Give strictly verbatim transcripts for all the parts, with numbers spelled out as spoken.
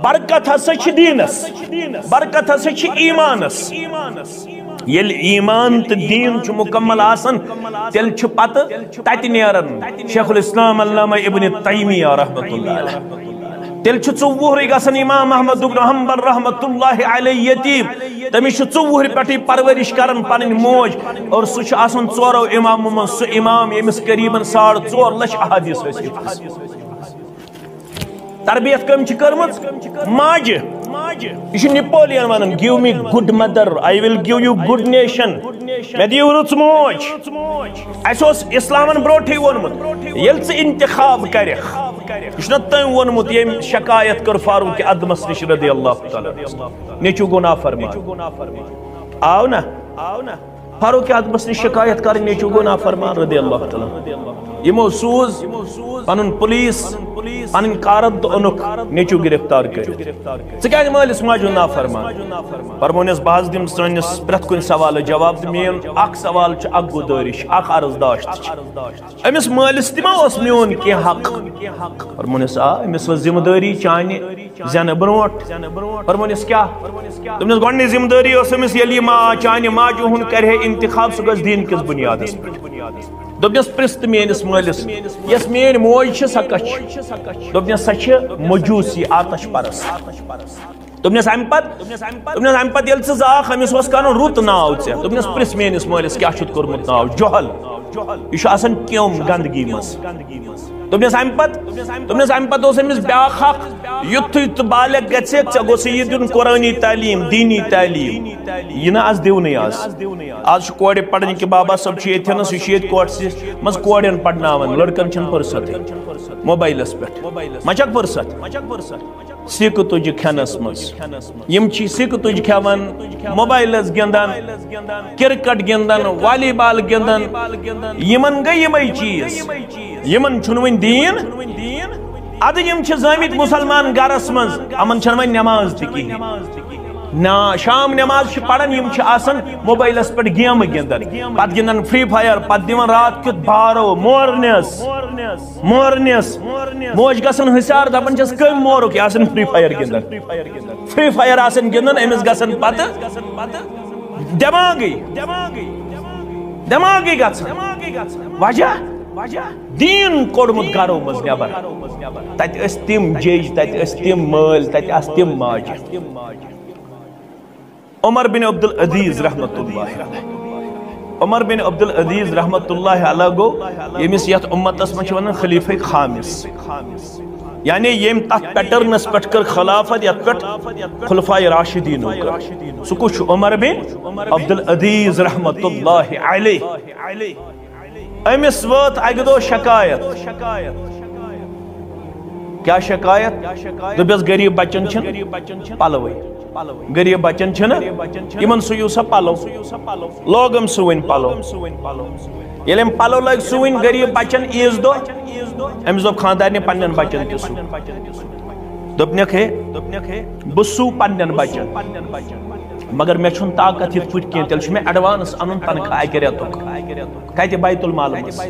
برکت ہسا چھِ دیٖنس، برکت ہسا چھِ ایمانس۔ ییٚلہِ ایمان تہٕ دیٖن چھُ مکمل آسان، تیٚلہِ چھُ پتہٕ تتہِ نیران شیخ الاسلام علامہ ابن تیمیہ رحمۃ اللہ علیہ۔ تیٚلہِ چھُ ژوٚوُہرٕے گژھان امام احمد ابن حنبل رحمۃ اللہ علیہ یتیٖم۔ تٔمِس چھُ ژوٚوُہرِ پٮ۪ٹھٕے پرورش کران پنٕنۍ موج، اور سُہ چھُ آسان ژورو امامو منٛز سُہ امام، ییٚمِس قریباً ساڑ ژور لچھ احادیث ٲسۍ حفظ۔ تربیت کٔمۍ چھِ کٔرمٕژ؟ ماجہِ۔ یہِ چھُ نپولین ونان، "Give me good mother, I will give you good nation." مےٚ دِیِو رٕژ موج۔ اَسہِ اوس اسلامن برونٹھٕے ووٚنمُت، ییٚلہِ ژٕ انتخاب کرکھ، یہِ چھُنہ تٔمۍ ووٚنمُت ییٚمۍ شکایت کٔر فاروق اعظمس نِش رضی اللہ تعالیٰ عنہ۔ نیٚچوٗ گوٚو نافرمان۔ آو نہ؟ فاروق اعظمس نِش شکایت کرٕنۍ، نیٚچوٗ گوٚو نافرمان رضی اللہ تعالیٰ عنہ۔ یِمو سوٗز پنُن پُلیٖس، پنٕنۍ کارن تہٕ اوٚنُکھ نیٚچوٗ گرفتار کٔرِتھ۔ "ژٕ کیازِ مٲلِس ماجہِ ہُنٛد نافرمان؟" فرمونس، "بہٕ حظ دِمہٕ سٲنِس پرٛٮ۪تھ کُنہِ سوالس جواب، تہٕ میون اکھ سوال چھُ اکھ گُزٲرِش، اکھ عرض داشت چھِ۔" أمِس مٲلِس تہِ ما اوس میون کینٛہہ حق؟ فرمونس، "آ، أمِس ٲس ذمہٕ دٲری چانہِ زینہٕ برونٛٹھ۔" فرمونس، "کیٛاہ؟" دوٚپنس، "گۄڈٕنِچ ذمہٕ دٲری ٲس أمِس، ییٚلہِ یہِ ما-، چانہِ ماجہِ ہُنٛد کرِ ہے انتخاب، سُہ گژھِ دیٖن کِس بُنیادس پٮ۪ٹھ۔" دوٚپنس، "پرٛژھ تہٕ میٲنِس مٲلِس، یۄس میٲنۍ موج چھِ، سۄ کۄس چھِ؟" دوٚپنس، "سۄ چھِ مجوٗسی، آتش پرست۔" دوٚپنس، "امہِ پتہٕ؟" دوٚپنس، "امہِ پتہٕ ییٚلہِ ژٕ زاکھ، أمِس اوس کرُن رُت ناو ژےٚ۔" دوٚپنس، "پرٛژھ میٲنِس مٲلِس کیٛاہ چھُتھ کوٚرمُت ناو؟" جہل۔ یہِ چھُ آسان کیوٚم گندگی منٛز۔ دوٚپنس، "امہِ پتہٕ؟" دوٚپنس، "امہِ پتہٕ اوس أمِس بیٛاکھ حق، یُتھُے ژٕ بالغ گژھکھ، ژےٚ گوٚژھُے یہِ دیُن قرآنی تعلیٖم، دیٖنی تعلیٖم۔ یہِ نہٕ از دِونٕے از۔ از چھُ کورِ پرنہِ کہِ بابا صٲب چھُ ییٚتھٮ۪نس، یہِ چھُ ییٚتہِ کوٹسٕے منٛز کورٮ۪ن پرناوان، لڑکن چھَنہٕ فرصتٕے موبایلس پٮ۪ٹھ۔ ما چھکھ فرصت؟" سیکہٕ تُجہِ کھٮ۪نس منٛز۔ یِم چھِ سیکہٕ تُجہِ کھٮ۪وان، موبایلس گِنٛدان، کرکٹ گِنٛدان، والی بال گِنٛدان۔ یِمن گٔے یِمے چیٖز۔ یِمن چھُنہٕ وۄنۍ دیٖن۔ ادٕ یِم چھِ زٲمٕتۍ مُسلمان گرس منٛز، یِمن چھَنہٕ وۄنۍ نٮ۪ماز تہِ کِہیٖنۍ۔ نا، شام نٮ۪ماز چھِ پران، یِم چھِ آسان موبایلس پٮ۪ٹھ گیمہٕ گِنٛدان، پتہٕ گِنٛدان فری فایر، پتہٕ دِوان راتھ کیُتھ بارو مورنس۔ مورنس۔ موج گژھان حسار، دپان چھس، "کٔمۍ مورُکھ؟" یہِ آسان فری فایر گِنٛدان۔ فری فایر آسان گِنٛدان، أمِس گژھان پتہٕ دٮ۪ماغٕے، دٮ۪ماغٕے گژھان۔ وجہ؟ دیٖن کوٚڑمُت گرو منٛز نٮ۪بر۔ تتہِ ٲسۍ تِم جج، تتہِ ٲسۍ تِم مٲلۍ، تتہِ آسہٕ تِم ماجہِ۔ عمر بن عبدالعزیز رحمۃ اللہ علیہ۔ عمر بن عبدالعزیز رحمۃ اللہ علیہ گوٚو ییٚمِس یتھ امتس منٛز چھِ ونان خلیفہ خامس، یعنی ییٚمۍ تتھ پیٹرنس پٮ۪ٹھ کٔر خلافت یتھ پٮ۪ٹھ خلفائے راشدینو کٔر۔ سُہ کُس چھُ؟ عمر بن عبدالعزیز رحمۃ اللہ علیہ۔ أمِس وٲژ اَکہِ دۄہ شکایت۔ کیٛاہ شکایت؟ دوٚپُس، "غریٖب بچن چھِنہٕ پلوٕے۔ غریٖب بچن چھِنہٕ، یِمن سُیِو سا پلو۔" لوگُم سُوٕنۍ پلو۔ ییٚلہِ أمۍ پلو لٲگۍ سُوٕنۍ غریٖب بچن عیٖذ دۄہ، أمِس دوٚپ خانٛدارنہِ، "پننٮ۪ن بچن تہِ سُو۔" دوٚپنکھ، "ہے، بہٕ سُو پننٮ۪ن بچن، مگر مےٚ چھُنہٕ طاقت یِتھ پٲٹھۍ کینٛہہ، تیٚلہِ چھُ مےٚ ایڈوانس انُن تنخواہ اکہِ رٮ۪تُک۔" کتہِ؟ بیت المال منٛز۔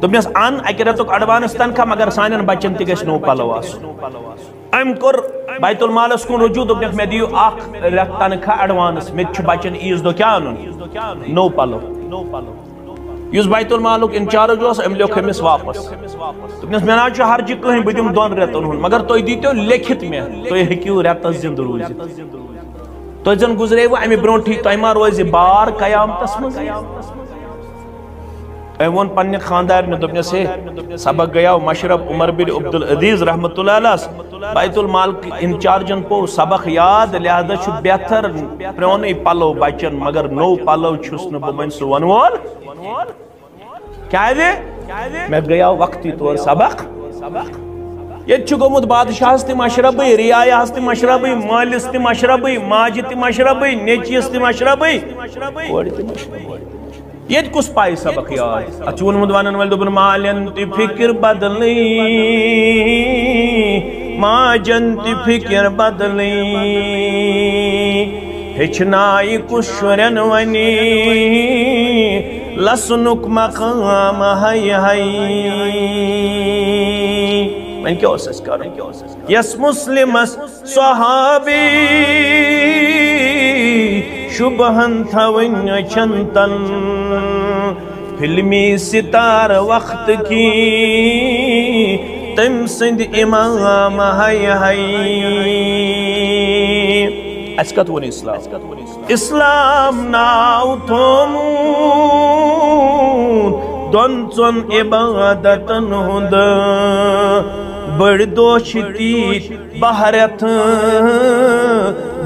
دوٚپنس، "ان اکہِ رٮ۪تُک ایڈوانس تنخواہ، مگر سانٮ۪ن بچن تہِ گژھِ نوٚو پلو آسُن۔" أمۍ کوٚر بیت المالس کُن رجوع، دوٚپنکھ، "مےٚ دِیِو اکھ رٮ۪تھ تنخواہ ایڈوانس، مےٚ تہِ چھُ بچن عیٖذ دۄہ کیٛاہ انُن؟ نوٚو پلو۔" یُس بیت المالُک انچارج اوس، أمۍ لیوٚکھ أمِس واپس۔ دوٚپنس، "مےٚ نہ حظ چھُ حرجہِ کٕہٕنۍ، بہٕ دِمہٕ دۄن رٮ۪تن ہُنٛد، مگر تُہۍ دیٖتو لیکھِتھ مےٚ، تُہۍ ہیٚکِو رٮ۪تس زِندٕ روٗزِتھ۔ تُہۍ زن گُزریوٕ امہِ برونٛٹھٕے، تۄہہِ ما روزِ بار قیامتس منٛز؟" أمۍ ووٚن پننہِ خانٛدارنہِ، دوٚپنس، "ہے، سبق گٔیاو مشرب عمر بن عبدالعزیز رحمتہ اللہ علیہس۔ بیت المال کہِ انچارجن پوٚو سبق یاد، لہذا چھُ بہتر پرٛونُے پلو بچن، مگر نوٚو پلو چھُس نہٕ بہٕ وۄنۍ سُوَن وول۔" کیٛازِ؟ مےٚ گٔیاو وقتی طور سبق۔ ییٚتہِ چھُ گوٚمُت بادشاہس تہِ مشربٕے، رعایاہس تہِ مشربٕے، مٲلِس تہِ مشربٕے، ماجہِ تہِ مشربٕے، نیٚچوِس تہِ مشربٕے، کورِ تہِ مشربٕے۔ ییٚتہِ کُس پایہِ سبق یاد؟ اتھ چھُ ووٚنمُت ونن وٲلۍ، دوٚپُن، "مالٮ۪ن تہِ فِکر بدلٕے، ماجن تہِ فِکر بدلٕے۔ ہیٚچھنایہِ کُس شُرٮ۪ن وَنہِ لَسنُک مقام ہَے ہَے۔" وۄنۍ کیٛاہ اوس اَسہِ کَرُن؟ یَس مسلمس صحابی شبہن تھاوٕنۍ أچھن تل، فلمی ستار وقت کی تٔمۍ سٕنٛدۍ امام ہاے ہاے۔ اَسہِ کَتھ ووٚن اسلام؟ اسلام ناو تھومُت دۄن ژۄن عبادتن ہُنٛد، بٔڑۍ دۄہ چھِ تیٖتۍ بہرتھ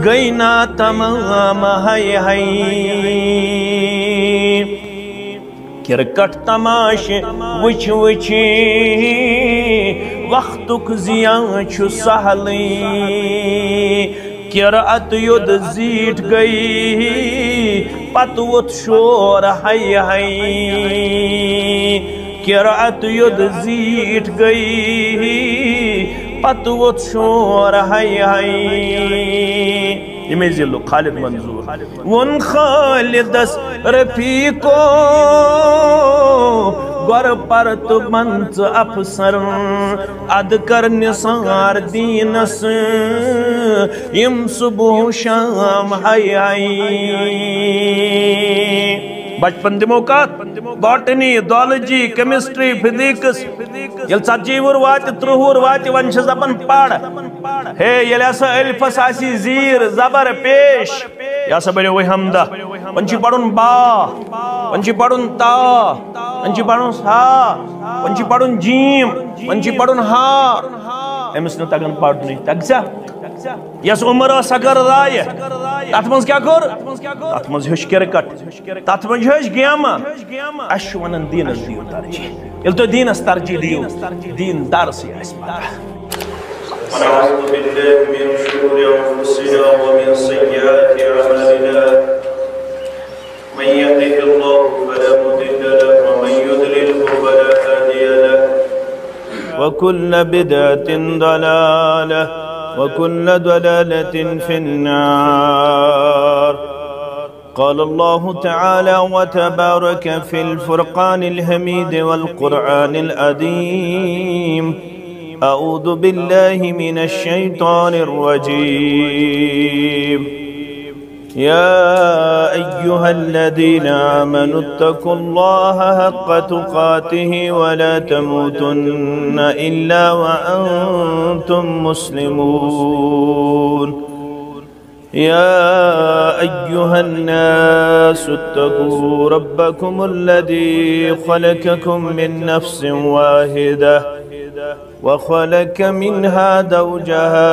گٔے نا تمام ہاے ہاے۔ کرکٹ تماشہٕ وٕچھ وٕچھ وقتُک ضیاع چھُ سہلٕے۔ کرعت یوٚد زیٖٹھ گٔے، پتہٕ ووٚتھ شور ہاے ہاے۔ کرعت یوٚد زیٖٹھ گٔے، پتہٕ ووٚتھ شور ہاے ہاے۔ ییٚمے ضلعُک خالد منظور۔ ووٚن خالدس رفیقو، گۄرٕ پر تہٕ بن ژٕ افسر، ادٕ کر نثار دیٖنس یِم صبح شام ہاے ہاے۔ بچپن دِمو کتھ، باٹنی، زالجی، کیمسٹری، فزکس۔ ییٚلہِ ژتجی وُہُر واتہِ، ترٕٛہ وُہُر واتہِ، وۄنۍ چھِس دپان پر۔ ہے، ییٚلہِ ہسا الفس آسی زیٖر زبر پیش، یہِ ہسا بنیو وۄنۍ ہمدہ۔ وۄنۍ چھُ پرُن با، وۄنۍ چھُ پرُن تا، وۄنۍ چھُ پرُن سا، وۄنۍ چھُ پرُن جیم، وۄنۍ چھُ پرُن ہا۔ أمِس نہٕ تگان پرنُے، تگ سا؟ یس عمر ٲس اگر رایہِ، تتھ منٛز کیٛاہ کوٚر؟ تتھ منٛز ہیوٚچھ کرکٹ، تتھ منٛز ہیوٚچھ گیمہٕ۔ اسہِ چھُ ونان دیٖنس دِیِو ترجیح۔ ییٚلہِ تُہۍ دیٖنس ترجیح دِیِو، دیٖن دارسٕے آسہِ پتہ۔ ونعوذ باللہ من شرور انفسنا ومن سیئات اعمالنا۔ من يهده الله فلا مضل له ومن يضلله فلا هادي له. وكل بدعة ضلالة وكل ضلالة في النار. قال الله تعالى وتبارك في الفرقان الحميد والقرآن العظيم: أعوذ بالله من الشيطان الرجيم. يا أيها الذين آمنوا اتقوا الله حق تقاته ولا تموتن إلا وأنتم مسلمون. يا أيها الناس اتقوا ربكم الذي خلقكم من نفس واحدة وخلق منها زوجها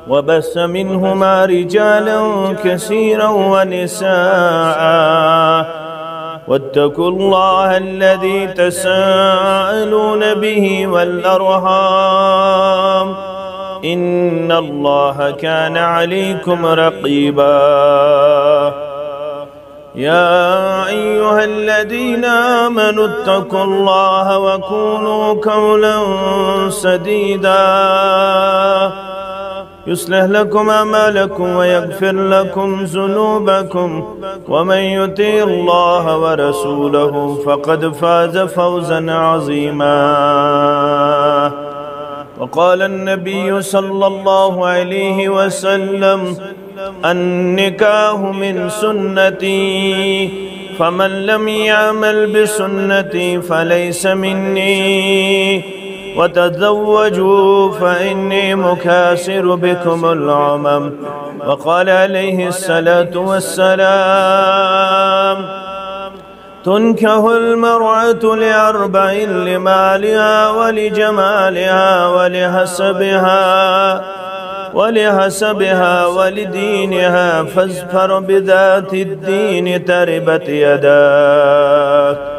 وبث منهما رجالا كثيرا ونساء واتقوا الله الذي تساءلون به والأرحام إن الله كان عليكم رقيبا. يا أيها الذين آمنوا اتقوا الله وقولوا قولا سديدا يصلح لكم أعمالكم ويغفر لكم ذنوبكم ومن يطع الله ورسوله فقد فاز فوزا عظيما. وقال النبي صلى الله عليه وسلم: النكاح من سنتي، فمن لم يعمل بسنتي فليس مني، وتزوجوا فإني مكاثر بكم الأمم. وقال عليه الصلاة والسلام: تنكح المرأة لأربع: لمالها ولجمالها ولحسبها ولحسبها ولدينها فاظفر بذات الدين تربت يداك.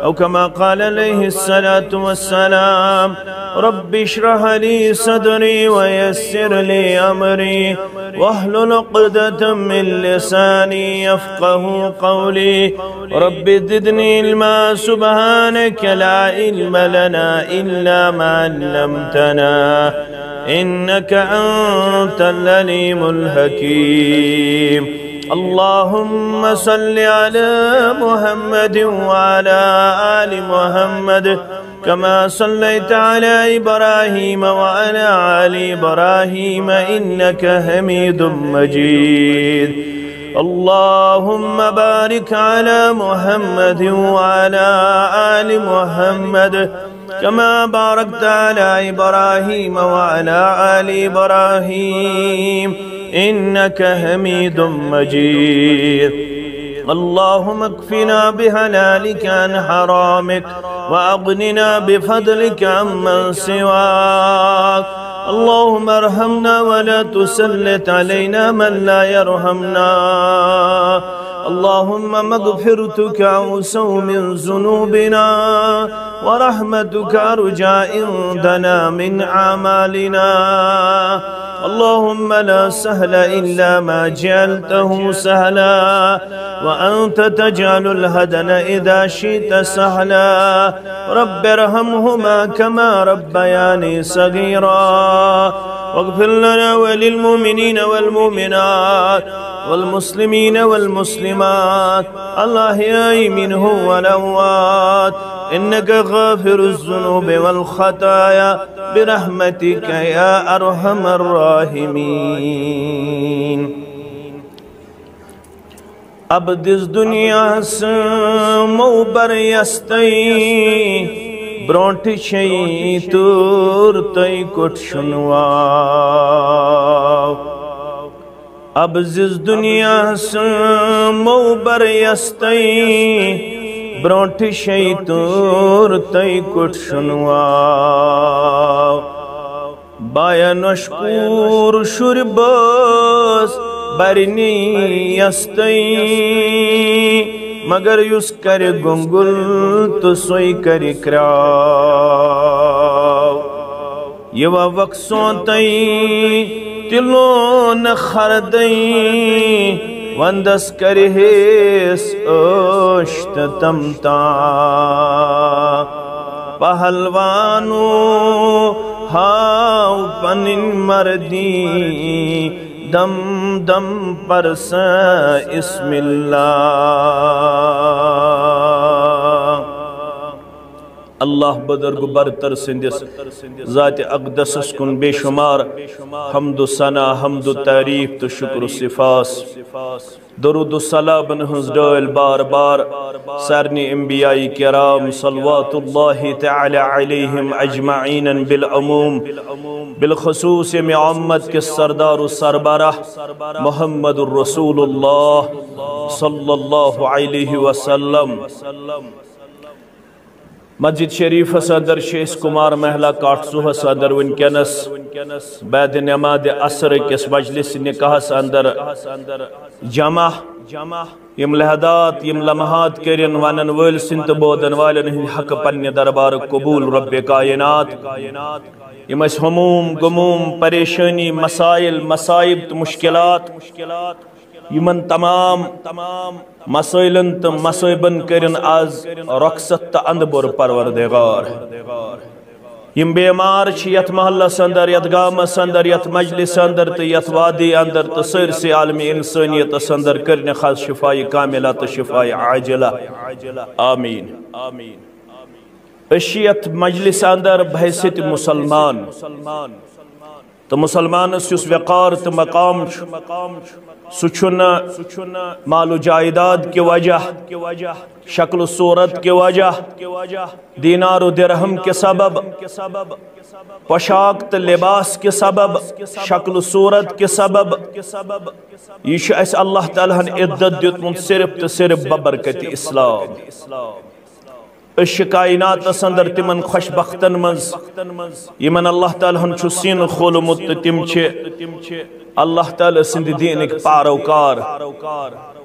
أو كما قال عليه الصلاة والسلام. رب اشرح لي صدري ويسر لي أمري واحلل عقدة من لساني يفقه قولي. رب زدني علما. سبحانك لا علم لنا إلا ما علمتنا إنك أنت العليم الحكيم. اللهم صل على محمد وعلى آل محمد كما صليت على إبراهيم وعلى آل إبراهيم إنك حميد مجيد. اللهم بارك على محمد وعلى آل محمد كما باركت على إبراهيم وعلى آل إبراهيم إنك حميد مجيد. اللهم اكفنا بحلالك عن حرامك وأغننا بفضلك عمن سواك. اللهم ارحمنا ولا تسلط علينا من لا يرحمنا. اللهم مغفرتك أوسع من ذنوبنا ورحمتك أرجى عندنا من أعمالنا. اللهم لا سهل إلا ما جعلته سهلا وأنت تجعل الحزن إذا شئت سهلا. رب ارحمهما كما ربياني صغيرا. واغفر لنا وللمؤمنين والمؤمنات والمسلمين والمسلمات الأحياء منهم والأموات إنك غافر الذنوب والخطايا برحمتك يا أرحم الراحمين. اب دِژ دُنیاہس موبر یستئی، برونٹھ چھئی تور تئی کُٹھ شنواو۔ اب دِژ دُنیاہس موبر یستئی، برونٹھ چھئی تور تئی کُٹھ شنواو۔ بایا نوش کوٗر شُرۍ بٲژ برنی یستئی، مگر یُس کرِ گۄنگُل تہٕ سُے کرِ کرٛاو۔ یہِ وا وق سونتئی تہِ لون خردئی، وندس کرِ ہیس عٲش تہٕ تم تام۔ پہلوانو ہاو پنٕنۍ مردی، دم دم پرسا اسم اللہ۔ اللہ بزرگ برتر سٕنٛدِس ذات اقدسس کُن بے شمار حمد و ثنا، حمد و تعریف تہٕ شکر و سپاس۔ درود و سلامن ہٕنٛز ڈٲلۍ بار بار سارنٕے انبیاء کرام صلوات اللہ تعالی علیہم اجمعین بالعموم، بالخصوص ییٚمہِ امت کِس سردار و سربراہ محمد رسول اللہ صلی اللہ علیہ وسلم۔ مسجد شریفس اندر چھِ أسۍ کمار محلہ کاٹھسوہس اندر وٕنکیٚنس بعد نماز عصر کِس مجلس نکاحس اندر جمع۔ یِم لحظات، یِم لمحات کٔرِن ونن وٲلۍ سٕنٛدۍ تہٕ بوزن والٮ۪ن ہٕنٛدۍ حق پننہِ دربارٕ قبول رب کائنات۔ یِم اَسہِ ہموم، غموم، پریشٲنی، مسائل، مصائب تہٕ مشکلات، یِمن تمام مسائلن تہٕ مصائبن کٔرِن از رخصت تہٕ اندٕ بوٚر پروردگار۔ یِم بیمار چھِ یتھ محلس اندر، یتھ گامس اندر، یتھ مجلس اندر تہٕ یتھ وادی اندر تہٕ سٲرسٕے عالمِ انسٲنیتس اندر، کٔرنکھ از شفاء کاملہ تہٕ شفاء عاجلہ۔ آمین۔ أسۍ چھِ یتھ مجلس اندر بحیثیت مسلمان تہٕ مسلمانس یُس وقار تہٕ مقام چھُ، سُہ چھُنہٕ مال و جائیداد کہِ وجہ، شکل و صورت کہِ وجہ، دینار و درہم کہِ سبب، پوشاک تہٕ لباس کہِ سبب، شکل و صورت کہِ سبب۔ یہِ چھُ اَسہِ اللہ تعالیٰ ہن عزت دیُتمُت صرف تہٕ صرف ببرکت اسلام۔ أسۍ چھِ کائناتس اندر تِمن خوش بختن منٛز یِمن اللہ تعالیٰ ہن چھُ سیٖنہٕ کھولمُت تہٕ تِم چھِ اللہ تعالیٰ سٕنٛدِ دیٖنٕکۍ پاروکار۔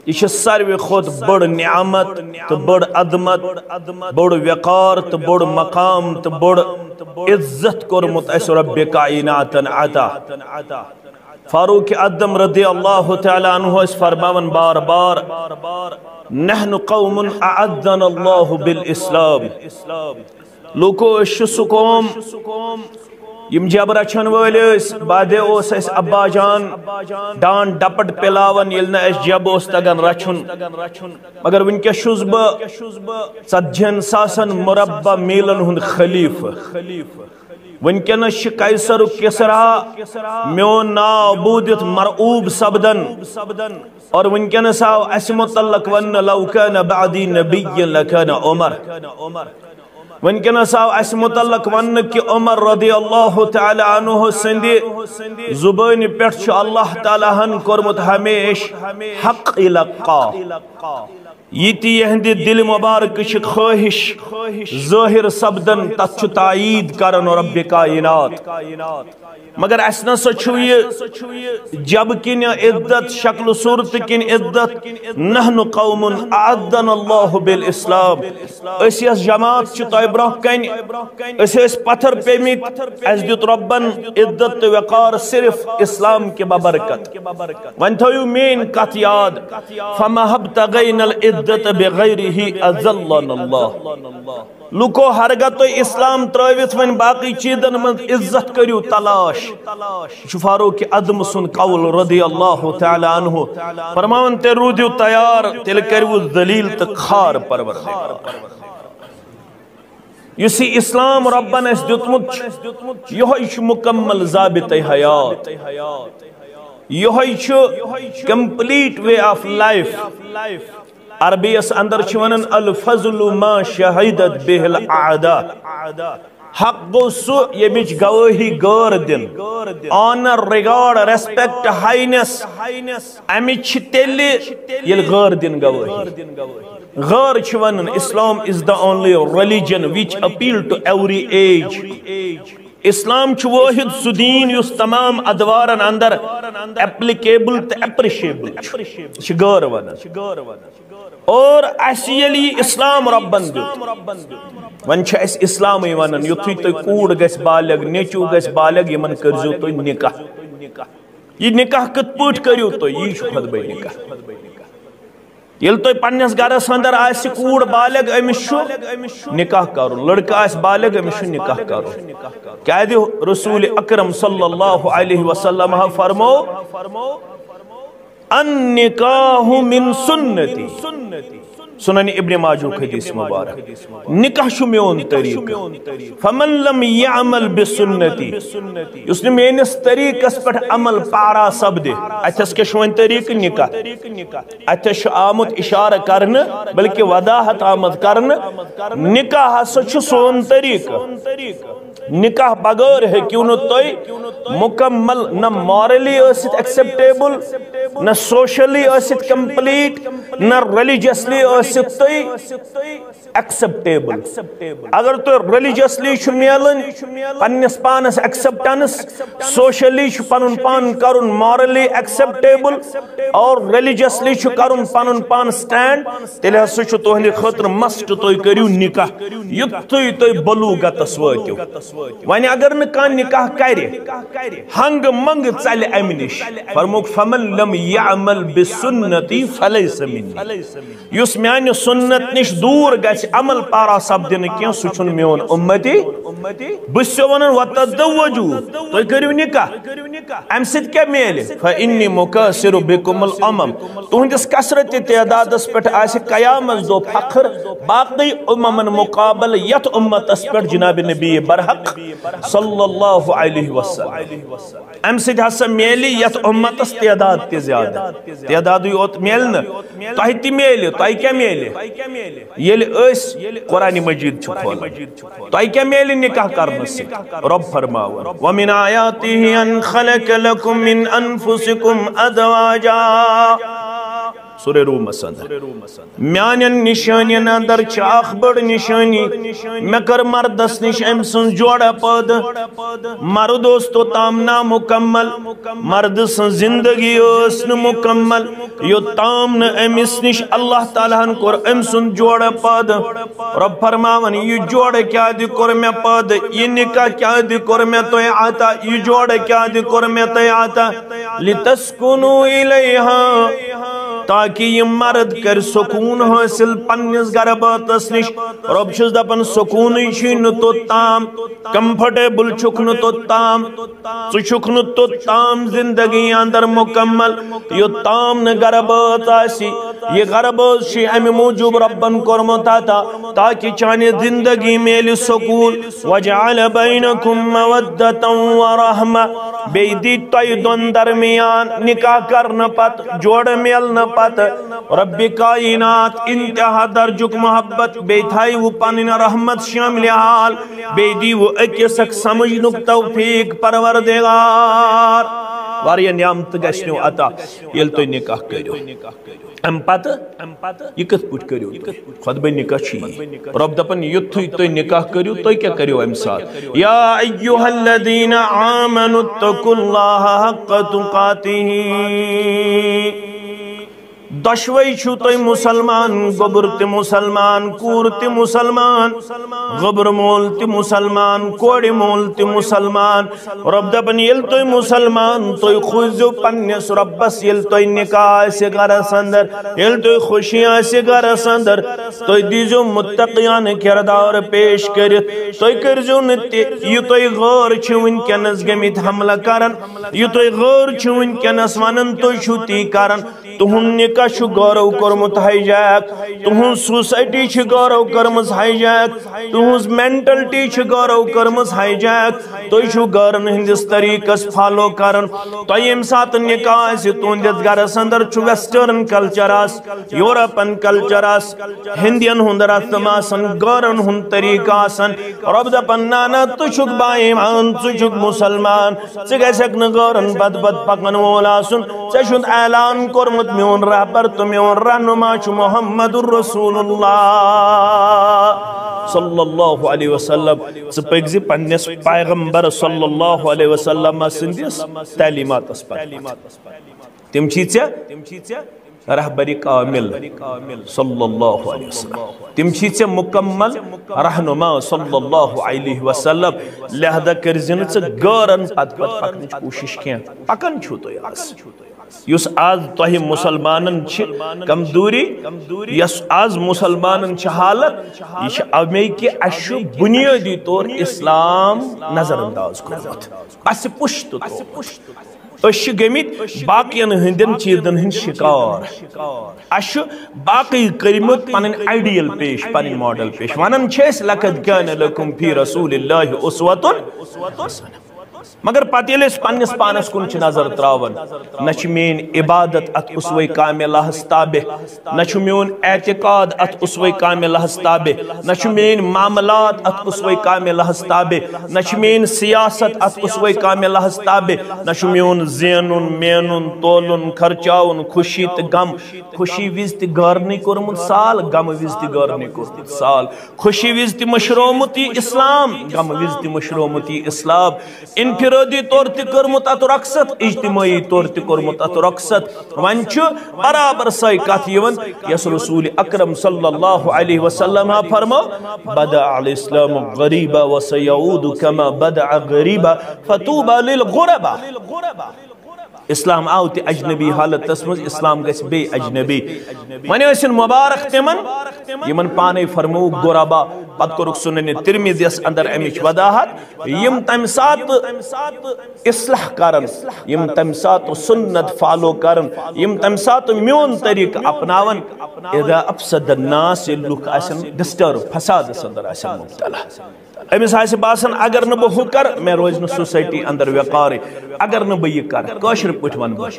یہِ چھِ ساروی کھۄتہٕ بٔڑ نعمت تہٕ بٔڑ عظمت، بوٚڑ وقار تہٕ بوٚڑ مقام تہٕ بوٚڑ عزت کوٚرمُت اَسہِ رب کائناتن عطا۔ فاروق اعظم رضی اللہ تعالیٰ عنہ ٲسۍ فرماوان بار بار، "نحن قوم اعزنا اللہ بالاسلام۔" لوٗکو، أسۍ چھِ سُہ قوم یِم جب رچھن وٲلۍ ٲسۍ، بعدے اوس اَسہِ ابا جان ڈان ڈپٹ پلاوان، ییٚلہِ نہٕ اَسہِ جب اوس تگان رچھُن۔ مگر وٕنکیٚس چھُس بہٕ ژتجی ہن ساسن مربع میلن ہُنٛد خلیفہٕ۔ وٕنکیٚنس چھِ قیصر و کسرا میون ناو بوٗزِتھ مرعوب سپدان۔ اور وٕنکیٚنس آو اَسہِ متعلق وننہٕ، "لو کان بعدی نبی لکان عمر۔" وٕنکیٚنس آو اَسہِ متعلق وننہٕ کہِ عمر رضی اللہ تعالیٰ عنہ سٕنٛدِ زبٲنہِ پٮ۪ٹھ چھُ اللہ تعالیٰ ہن کوٚرمُت ہمیشہٕ حق القا۔ یہِ تہِ یِہنٛدِ دِلہِ مبارکٕچ خٲہِش ظٲہِر سپدان، تتھ چھُ تایید کران رب کائنات۔ مگر اَسہِ نہ سا چھُ یہِ جب کِنہِ عدت، شکل صورت کِنہِ عدت، نحن قوم اعزنا اللہ بالاسلام۔ أسۍ یۄس جماعت چھِ تۄہہِ برونٛہہ کنہِ، أسۍ ٲسۍ پتھر پیمٕتۍ، اَسہِ دیُت رۄبن عزت تہٕ وقار صرف اسلام کہِ ببرکت۔ وۄنۍ تھٲیِو میٲنۍ کتھ یاد، "فما ابتغینا العزة بغیرہ اذلنا اللہ۔" لوٗکو، ہرگاہ تُہۍ اسلام ترٲوِتھ وۄنۍ باقٕے چیٖزن منٛز عزت کٔرِو تلاش، یہِ چھُ فاروق اعظم سُنٛد قول رضی اللہ تعالیٰ عنہ۔ فرماوان، تیٚلہِ روٗدِو تیار، تیٚلہِ کٔرِو ذلیل تہٕ خار پروردگار۔ یُس یہِ اسلام رۄبن اَسہِ دیُتمُت چھُ، یِہوٚے چھُ مُکمل ضابطہ حیات، یِہوٚے چھُ complete way of life۔ عربی یس اندر چھِ ونان، "الفضل ما شہدت بہ الاعداء۔" حق گوٚو سُہ، ییٚمِچ گوٲہی غٲر دِن، honor, regard, respect, highness، اَمِچ چھِ تیٚلہِ، ییٚلہِ غٲر دِن گوٲہی۔ غٲر چھِ ونان، "Islam is the only religion which appeal to every age۔" اسلام چھُ وٲحد سُہ دیٖن یُس تمام ادوارن اندر applicable تہٕ appreciable چھُ۔ یہِ چھِ غٲر ونان۔ اور اَسہِ ییٚلہِ یہِ اسلام رۄبن دیُت، وۄنۍ چھِ اَسہِ اسلامٕے ونان، یُتھُے تُہۍ کوٗر گژھِ بالغ، نیٚچوٗ گژھِ بالغ، یِمن کٔرزیو تُہۍ نکاح۔ یہِ نکاح کِتھ پٲٹھۍ کٔرِو تُہۍ؟ یی چھُ خطبہ نکاح۔ ییٚلہِ تۄہہِ پننِس گرس اندر آسہِ کوٗر بالغ، أمِس چھُ نکاح کرُن، لڑکہٕ آسہِ بالغ، أمِس چھُ نکاح کرُن۔ کیازِ رسول اکرم صلی اللہ علیہ وسلم فرمو، "النکاح من سنتی۔" سنن ابن ماجہ حدیث مبارک۔ نکاح چھُ میون طریقہٕ۔ فمن لم یعمل بسنتی، یُس نہٕ میٲنِس طریقس پٮ۪ٹھ عمل پارا سپدِ، اتھس کیٛاہ چھُ وۄنۍ طریقہٕ؟ نکاح۔ اتھس چھُ آمُت اشارٕ کرنہٕ، بلکہ وضاحت آمد کرنہٕ، نکاح ہسا چھُ سون طریقہٕ۔ نکاح بغٲر ہیٚکِو نہٕ تُہۍ مکمل نہ morally ٲسِتھ acceptable، نہ socially ٲسِتھ complete، نہ religiously ٲسِتھ تُہۍ acceptable۔ اگر تُہۍ religiously چھُ میلان پننِس پانس acceptance، socially چھُ پنُن پان کرُن morally acceptable، اور religiously چھُ کرُن پنُن پان stand، تیٚلہِ ہسا چھُ تُہنٛدِ خٲطرٕ must تُہۍ کٔرِو نکاح، یُتھُے تُہۍ بلوغتس وٲتِو۔ وۄنۍ اگر نہٕ کانٛہہ نکاح کرِ، ہنگہٕ منگہٕ ژلہِ امہِ نِش، فرمووُکھ، "فمن لم یعمل بسنتی فلیس منی۔" یُس میانہِ سنت نِش دوٗر گژھِ، عمل پارا سپدِ نہٕ کینٛہہ، سُہ چھُنہٕ میون اُمتی۔ بہٕ چھُسو ونان، "وتزوجو"، تُہۍ کٔرِو نکاح۔ امہِ سۭتۍ کیٛاہ میلہِ؟ "فانی مکاثر بکم الامم"، تُہنٛدِس کثرت تعدادس پٮ۪ٹھ آسہِ قیامت دۄہ فخر باقٕے اممن مقابل، یتھ امتس پٮ۪ٹھ جناب نبی برحق صلی اللہ علیہ وسلم۔ امہِ سۭتۍ ہسا میلہِ یتھ امتس تعداد تہِ زیادٕ۔ تعدادٕے یوت میلہِ نہٕ، تۄہہِ تہِ میلہِ۔ تۄہہِ کیٛاہ میلہِ؟ ییٚلہِ أسۍ قرآن مجید چھِ کھولان، تۄہہِ کیٛاہ میلہِ نکاح کرنہٕ سۭتۍ؟ رب فرماوان، "ومن آیاتہ ان خلق لکم من انفسکم ازواجا۔" سورہ رومس اندر۔ میانٮ۪ن نشٲنین اندر چھِ اکھ بٔڑ نشٲنی، مےٚ کٔر مردس نِش أمۍ سٕنٛز جوڑا پٲدٕ۔ مرد اوس توٚتام نامُکمل، مردٕ سٕنٛز زندگی ٲس نہٕ مُکمل، یوٚتام نہٕ أمِس نِش اللہ تعالیٰ ہن کوٚر أمۍ سُنٛد جوڑا پٲدٕ۔ رب فرماوان، یہِ جوڑٕ کیٛاہ دِ کوٚر مےٚ پٲدٕ، یہِ نکاح کیٛاہ دِ کوٚر مےٚ تۄہہِ عطا، یہِ جوڑٕ کیٛاہ دِ کوٚر مےٚ تۄہہِ عطا؟ لِتَسْكُنُوا إِلَيْهَا۔ تاکہ یہِ مرد کرِ سکوٗن حٲصِل پننِس گرٕ بٲژَس نِش۔ رۄب چھُس دپان، سکوٗنٕے چھُے نہٕ توٚت تام، comfortable چھُکھ نہٕ توٚت تام، ژٕ چھُکھ نہٕ توٚت تام زندگی اندر مکمل، یوٚت تام نہٕ گرٕ بٲژ آسہِ۔ یہِ گرٕ بٲژ چھُے امہِ موٗجوٗب رۄبن کوٚرمُت عطا، تاکہ چانہِ زندگی میلہِ سکوٗن۔ وجعل بینکم مودة ورحمہ، بیٚیہِ دی تۄہہِ دۄن درمیان نکاح کرنہٕ پتہٕ، جوڑٕ میلنہٕ پتہٕ، رب کائنات انتہا درجُک محبت، بیٚیہِ تھایہِ وٕ پنٕنۍ رحمت شاملِ حال، بیٚیہِ دی وٕ أکِس اکھ سمجھنُک توفیق پروردگار۔ واریاہ نعمتہٕ گژھِ نو عطا ییٚلہِ تُہۍ نکاح کٔرِو۔ امہِ پتہٕ، امہِ پتہٕ یہِ کِتھ پٲٹھۍ کٔرِو تُہۍ؟ خطبہ نکاح چھُ یی۔ رۄب دپان، یُتھُے تُہۍ نکاح کٔرِو، تُہۍ کیٛاہ کٔرِو امہِ ساتہٕ؟ یا ایھا الذین آمنوا اتقوا اللہ حق تقاتہ۔ دۄشوے چھِو تُہۍ مسلمان، گوٚبُر تہِ مسلمان، کوٗر تہِ مسلمان، گوٚبُر مول تہِ مسلمان، کورِ مول تہِ مسلمان۔ رۄب دپان، ییٚلہِ تُہۍ مسلمان، تُہۍ کھوٗژِو پننِس رۄبس، ییٚلہِ تۄہہِ نکاح آسہِ گرس اندر، ییٚلہِ تۄہہِ خوشی آسہِ گرس اندر، تُہۍ دیٖزیو متقیانہٕ کردار پیش کٔرِتھ۔ تُہۍ کٔرزیو نہٕ تہِ، یہِ تُہۍ غٲر چھِو وٕنکیٚنس گٔمٕتۍ حملہٕ کران، یہِ تُہۍ غٲر چھِو وٕنکیٚنس ونان، تُہۍ چھِو تی کران۔ تُہُنٛد نکاح چھُ غٲرو کوٚرمُت hijack، تُہُنٛز society چھِ غٲرو کٔرمٕژ hijack، تُہٕنٛز mentality چھِ غٲرو کٔرمٕژ hijack۔ تُہۍ چھِو غٲرن ہٕنٛدِس طریٖقس follow کران۔ تۄہہِ ییٚمہِ ساتہٕ نکاح آسہِ، تُہٕنٛدِس گرس اندر چھُ western culture آسان، European culture آسان، ہندین ہُنٛد رسم آسان، غٲرن ہُنٛد طریقہٕ آسان۔ رۄب دپان، نہ، نہ، ژٕ چھُکھ با ایمان، ژٕ چھُکھ مسلمان، ژٕ گژھکھ نہٕ غٲرن پتہٕ پتہٕ پکن وول آسُن۔ ژےٚ چھُتھ اعلان کوٚرمُت، میون رہبر تہٕ میون رہنما چھُ محمد رسول اللہ صلی اللہ علیہ وسلم۔ ژٕ پٔکۍ زِ پننِس پیغمبر صلی اللہ علیہ وسلم سٕنٛدِس تعلیماتس پٮ۪ٹھ۔ تِم چھی ژےٚ رہبر کامل صلی اللہ علیہ وسلم۔ تِم چھی ژےٚ مکمل رہنما صلی اللہ علیہ وسلم۔ لہذا کٔرۍ زِ نہٕ ژٕ غٲرن پتہٕ پتہٕ پکنٕچ کوٗشش کینٛہہ۔ پکان چھِو تُہۍ آز۔ یُس آز تۄہہِ مسلمانن چھِ کمزوری، یۄس آز مسلمانن چھِ حالت، یہِ چھِ امے کہِ اسہِ چھُ بنیٲدی طور اسلام نظر انداز کوٚرمُت، پسہِ پُشت تھوٚومُت۔ أسۍ چھِ گٔمٕتۍ باقین ہٕنٛدٮ۪ن چیٖزن ہٕنٛدۍ شکار۔ اسہِ چھُ باقٕے کٔرمٕتۍ پنٕنۍ ideal پیش، پنٕنۍ model پیش۔ ونان چھِ أسۍ، لقد کان لکم فی رسول اللہ اسوۃ حسنہ۔ مگر پتہٕ ییٚلہِ أسۍ پننِس پانس کُن چھِ نظر تراوان، نہ چھِ میٲنۍ عبادت اتھ اسوہ کاملہس تابع، نہ چھُ میون اعتقاد اتھ اسوہ کاملہس تابع، نہ چھُ میٲنۍ معاملات اتھ اسوہ کاملہس تابع، نہ چھِ میٲنۍ سیاست اتھ اسوہ کاملہس تابع، نہ چھُ میون زینُن، مینُن، تولُن، خرچاوُن، خوشی تہٕ غم، خوشی وِزِ تہِ غٲرنٕے کوٚرمُت سال، غمہٕ وِزِ تہِ غٲرنٕے کوٚرمُت سال، خوشی وِزِ تہِ مٔشرومُت یہِ اسلام، غمہٕ وِزِ تہِ مٔشرومُت یہِ اسلام۔ انفرادی طور تہِ کوٚرمُت اتھ رخصت، اجتماعی طور تہِ کوٚرمُت اتھ رخصت۔ وۄنۍ چھُ برابر سۄے کتھ یِوان، یۄس رسول اکرم صلی اللہ علیہ وسلم ہا فرمٲو، بدأ الاسلام غریبا وسیعود کما بدأ غریبا، فطوبی للغربا۔ اسلام آو تہِ اجنبی حالتس منٛز، اسلام گژھِ بیٚیہِ اجنبی۔ وۄنۍ ٲسِن مبارک تِمن، یِمن پانے فرمووُکھ غربا۔ پتہٕ کوٚرُکھ سنن ترمذیس اندر امِچ وضاحت، یِم تمہِ ساتہٕ اصلاح کرن، یِم تمہِ ساتہٕ سنت follow کرن، یِم تمہِ ساتہٕ میون طریقہٕ اپناون، اذا افسد الناس، ییٚلہِ لُکھ آسن disturb، فسادس اندر آسن مبتلا۔ أمِس آسہِ باسان، اگر نہٕ بہٕ ہُہ کرٕ، مےٚ روزِ نہٕ society اندر وقارٕے۔ اگر نہٕ بہٕ یہِ کرٕ، کٲشِر پٲٹھۍ ونہٕ بہٕ،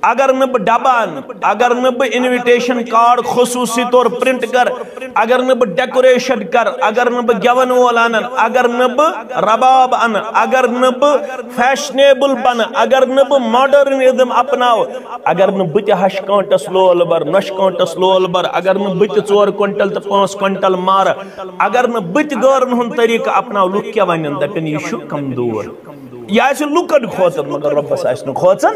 اگر نہٕ بہٕ ڈبہٕ انہٕ، اگر نہٕ بہٕ invitation card خصوٗصی طور print کرٕ، اگر نہٕ بہٕ decoration کرٕ، اگر نہٕ بہٕ گٮ۪ون وول انہٕ، اگر نہٕ بہٕ رباب انہٕ، اگر نہٕ بہٕ fashionable بنہٕ، اگر نہٕ بہٕ modernism اپناوٕ، اگر نہٕ بہٕ تہِ ہشہِ کٲنٛٹس لول برٕ، نۄشہِ کٲنٛٹس لول برٕ، اگر نہٕ بہٕ تہِ ژور کوینٹل تہٕ پانٛژھ کوینٹل مارٕ، اگر نہٕ بہٕ تہِ غٲرن ہُنٛد طریٖقہٕ اپناو، لُکھ کیٛاہ ونن؟ دپن، یہِ چھُ کمزور۔ یہِ آسہِ لُکن کھوژان، مگر رۄبس آسہِ نہٕ کھوژان۔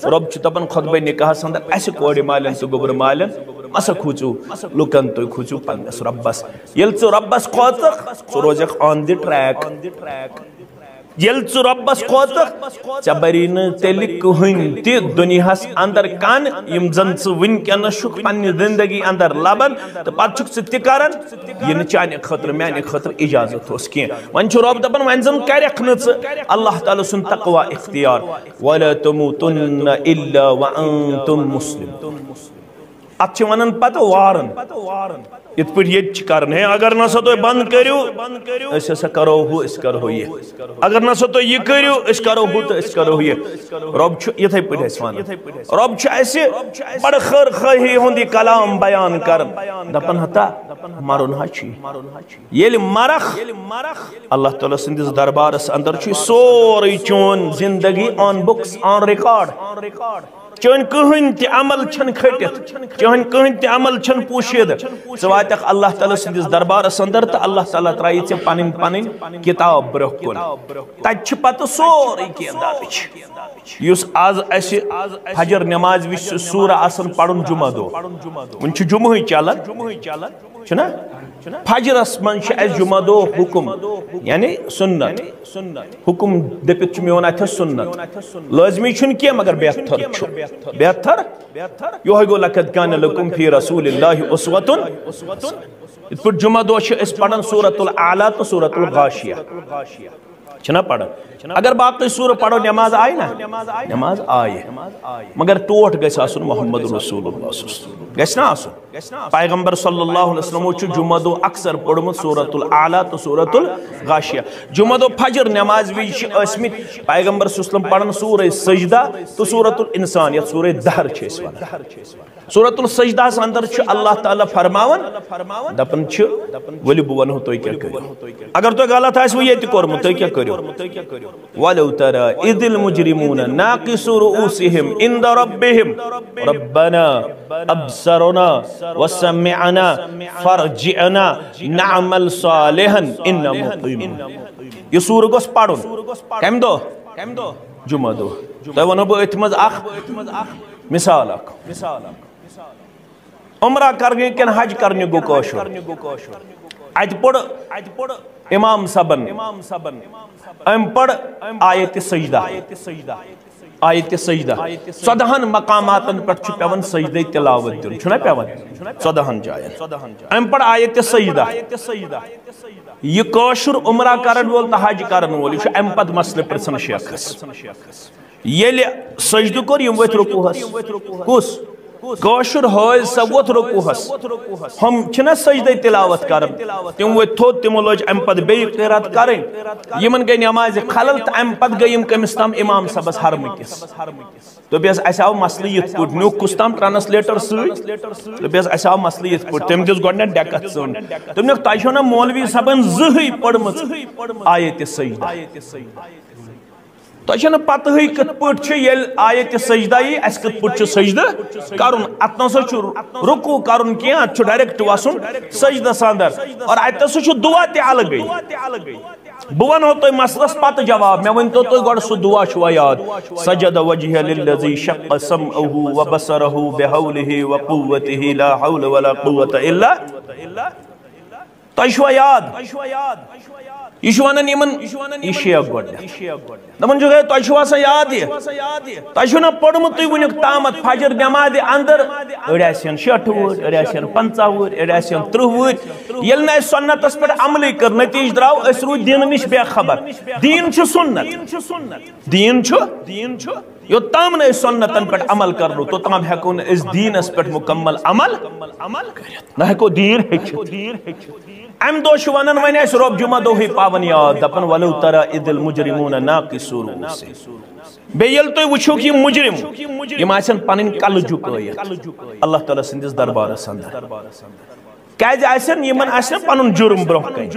رۄب چھُ دپان خطبہ نکاحس اندر اسہِ کورِ مالٮ۪ن تہٕ گوٚبرٕ مالٮ۪ن، مہ سا کھوٗژِو لُکن، تُہۍ کھوٗژِو پننِس رۄبس۔ ییٚلہِ ژٕ رۄبس کھوژکھ، ژٕ روزکھ on the track۔ ییٚلہِ ژٕ رۄبس کھوژکھ، ژےٚ بری نہٕ تیٚلہِ کٕہٕنۍ تہِ دُنیاہس اندر کن، یِم زن ژٕ وٕنکیٚنس چھُکھ پننہِ زندگی اندر لبان، تہٕ پتہٕ چھُکھ ژٕ تہِ کران۔ یہِ نہٕ چانہِ خٲطرٕ، میانہِ خٲطرٕ اجازت اوس کینٛہہ۔ وۄنۍ چھُ رۄب دپان، وۄنۍ زن کرکھ نہٕ ژٕ اللہ تعالیٰ سُنٛد تقوی اختیار۔ ولا تموتن الا وانتم مسلمون۔ اتھ چھِ ونان پتہٕ وارن۔ یِتھ پٲٹھۍ ییٚتہِ چھِ کران، ہے، اگر نہ سا تُہۍ بند کٔرِو، أسۍ ہسا کرو ہُہ، أسۍ کرو یہِ۔ اگر نہ سا تُہۍ یہِ کٔرِو، أسۍ کرو ہُہ تہٕ أسۍ کرو یہِ۔ رۄب چھُ یِتھے پٲٹھۍ اَسہِ ونان۔ رۄب چھُ اَسہِ بڑٕ خٲر خٲہی ہُنٛد یہِ کلام بیان کران۔ دپان ہتا، مرُن ہا چھُ۔ ییٚلہِ مرکھ، اللہ تعالیٰ سٕنٛدِس دربارس اندر چھُ سورُے چون زندگی on books, on record۔ چٲنۍ کٕہٕنۍ تہِ عمل چھَنہٕ کھٔٹِتھ، چٲنۍ کٕہٕنۍ تہِ عمل چھَنہٕ پوشیدٕ۔ ژٕ واتکھ اللہ تعالیٰ سٕنٛدِس دربارس اندر تہٕ اللہ تعالیٰ ترٛایی ژےٚ پنٕنۍ پنٕنۍ کتاب برٛونٛہہ کُن۔ تتہِ چھِ پتہٕ سورُے کینٛہہ درٕج۔ یُس از اسہِ فجر نماز وِزِ چھُ سورہ آسان پرُن جمعہ دۄہ، وُنہِ چھُ جمعہٕے چلان۔ چھُنا؟ فجرس منٛز چھُ اسہِ جمعہ دۄہ حکم، یعنی سنت۔ حکم دٔپِتھ چھُ میون اتھس سنت۔ لٲزمی چھُنہٕ کینٛہہ، مگر بہتر چھُ۔ بہتر یہوے گوٚو، لقد کان لکم فی رسول اللہ اسوۃ۔ یِتھ پٲٹھۍ جمعہ دۄہ چھِ أسۍ پران سورۃ الاعلیٰ تہٕ سورۃ الغاشیہ۔ چھِنا پران؟ اگر باقٕے سورٕ پرو، نماز آیہِ نا؟ نماز آیہِ۔ مگر ٹوٹھ گژھِ آسُن محمد رسول اللہ صلی اللہ علیہ وسلم۔ گژھِ نا آسُن؟ پیغمبر صلی اللہ علیہ وسلمو چھُ جمعہ دۄہ اکثر پوٚرمُت سورۃ الاعلیٰ تہٕ سورۃ الغاشیہ۔ جمعہ دۄہ فجر نماز وِزِ چھِ ٲسمٕتۍ پیغمبر صلی اللہ علیہ وسلم پران سورہ سجدہ تہٕ سورۃ الانسان، یتھ سورہ دہر چھِ أسۍ ونان۔ سورۃ السجدہس اندر چھُ اللہ تعالیٰ فرماوان، دپان چھُ، ؤلِو بہٕ ونہو تُہۍ کیٛاہ کٔرِو۔ اگر تۄہہِ غلط آسِوٕ ییٚتہِ کوٚرمُت، تُہۍ کیٛاہ کٔرِو؟ ولو ترى إذ المجرمون ناكسو رؤوسهم عند ربهم ربنا أبصرنا وسمعنا فارجعنا نعمل صالحا إنا موقنون۔ یہِ سورہ گوٚژھ پرُن۔ کمہِ دۄہ؟ جمعہ دۄہ۔ تۄہہِ ونہو بہٕ أتھۍ منٛز اکھ مثال اکھ۔ عمرہ کرنہِ کِنہٕ حج کرنہِ گوٚو کٲشُر؟ اتہِ پوٚر امام صٲبن، أمۍ پٔر آیت سجدہ۔ آیت سجدہ۔ ژۄدہن مقاماتن پٮ۪ٹھ چھُ پٮ۪وان سجدے تلاوت دیُن، چھُنہ پٮ۪وان؟ ژۄدہن جاین۔ أمۍ پٔر آیت سجدہ۔ یہِ کٲشُر عمرہ کرن وول تہٕ حج کرن وول، یہِ چھُ امہِ پتہٕ مسلہٕ پرژھان شیخس۔ ییٚلہِ سجدٕ کوٚر، یِم ؤتھۍ رکوعس۔ کُس؟ کٲشُر حٲج سا ووٚتھ رکوعس۔ ہُم چھِنہ سجدے تلاوت کران، تِم ؤتھۍ تھوٚد، تِمو لٲج امہِ پتہٕ بیٚیہِ قرات کرٕنۍ۔ یِمن گٔے نمازِ خلل تہٕ امہِ پتہٕ گٔے یِم کٔمِس تام؟ امام صٲبس حرمہٕ کِس۔ دوٚپیس، اسہِ آو مسلہٕ یِتھ پٲٹھۍ، نیوٗکھ کُس تام ٹرانسلیٹر سۭتۍ۔ دوٚپیس، اسہِ آو مسلہٕ یِتھ پٲٹھۍ۔ تٔمۍ دِژ گۄڈٕنٮ۪تھ ڈٮ۪کتھ ژٔنٛڈ۔ دوٚپنکھ، تۄہہِ چھو نہ مولوی صٲبن زٕہٕے پٔرمٕژ آیت سجدہ؟ تۄہہِ چھَنہٕ پتہٕے کِتھ پٲٹھۍ چھُ ییٚلہِ آیت سجدہ یی، اَسہِ کِتھ پٲٹھۍ چھُ سجدٕ کرُن؟ اتھ نہ سا چھُ رکوع کرُن کینٛہہ، اتھ چھُ ڈائریکٹ وسُن سجدس اندر۔ اور اتہِ سا چھُ دعا تہِ الگٕے۔ بہٕ ونہو تۄہہِ مسلس پتہٕ جواب، مےٚ ؤنۍتو تُہۍ گۄڈٕ سُہ دعا چھُوا یاد؟ سجد وجهي للذي شق سمعه وبصره بحوله وقوته لا حول ولا قوة الا۔ تۄہہِ چھُوا یاد؟ یہِ چھُ ونان یِمن، یہِ شیخ گۄڈٕنٮ۪تھ۔ دپان چھُ، ہے، تۄہہِ چھُوا سا یاد یہِ؟ تۄہہِ چھُو نہ پوٚرمُتٕے وُنیُک تامتھ فجر نمازِ اندر؟ أڑۍ آسن شیٹھ وُہٕرۍ، أڑۍ آسن پنژاہ وُہٕرۍ، أڑۍ آسن ترٕٛہ وُہٕرۍ۔ ییٚلہِ نہٕ اَسہِ سنتس پٮ۪ٹھ عملٕے کٔر، نتیجہٕ درٛاو، أسۍ روٗدۍ دینہٕ نِش بے خبر۔ دین چھُ سنت۔ دین چھُ، دین چھُ۔ یوٚتام نہٕ أسۍ سنتن پٮ۪ٹھ عمل کرو، توٚتام ہٮ۪کو نہٕ أسۍ دیٖنس پٮ۪ٹھ مکمل عمل کٔرِتھ۔ نہ ہٮ۪کو دیٖن ہیٚچھِتھ۔ امہِ دۄہ چھُ ونان وۄنۍ اَسہِ رۄب جمعہ دۄہٕے پاوان یاد، دپان، "ولو ترى إذ المجرمون ناكسو رؤوسهم۔" بیٚیہِ ییٚلہِ تُہۍ وٕچھِو کہِ یِم مجرم، یِم آسن پنٕنۍ کلہٕ جُکٲیِتھ اللہ تعالیٰ سٕنٛدِس دربارس اندر۔ کیازِ آسن یِمن، آسہِ نہ پنُن جُرم برونٛہہ کنہِ؟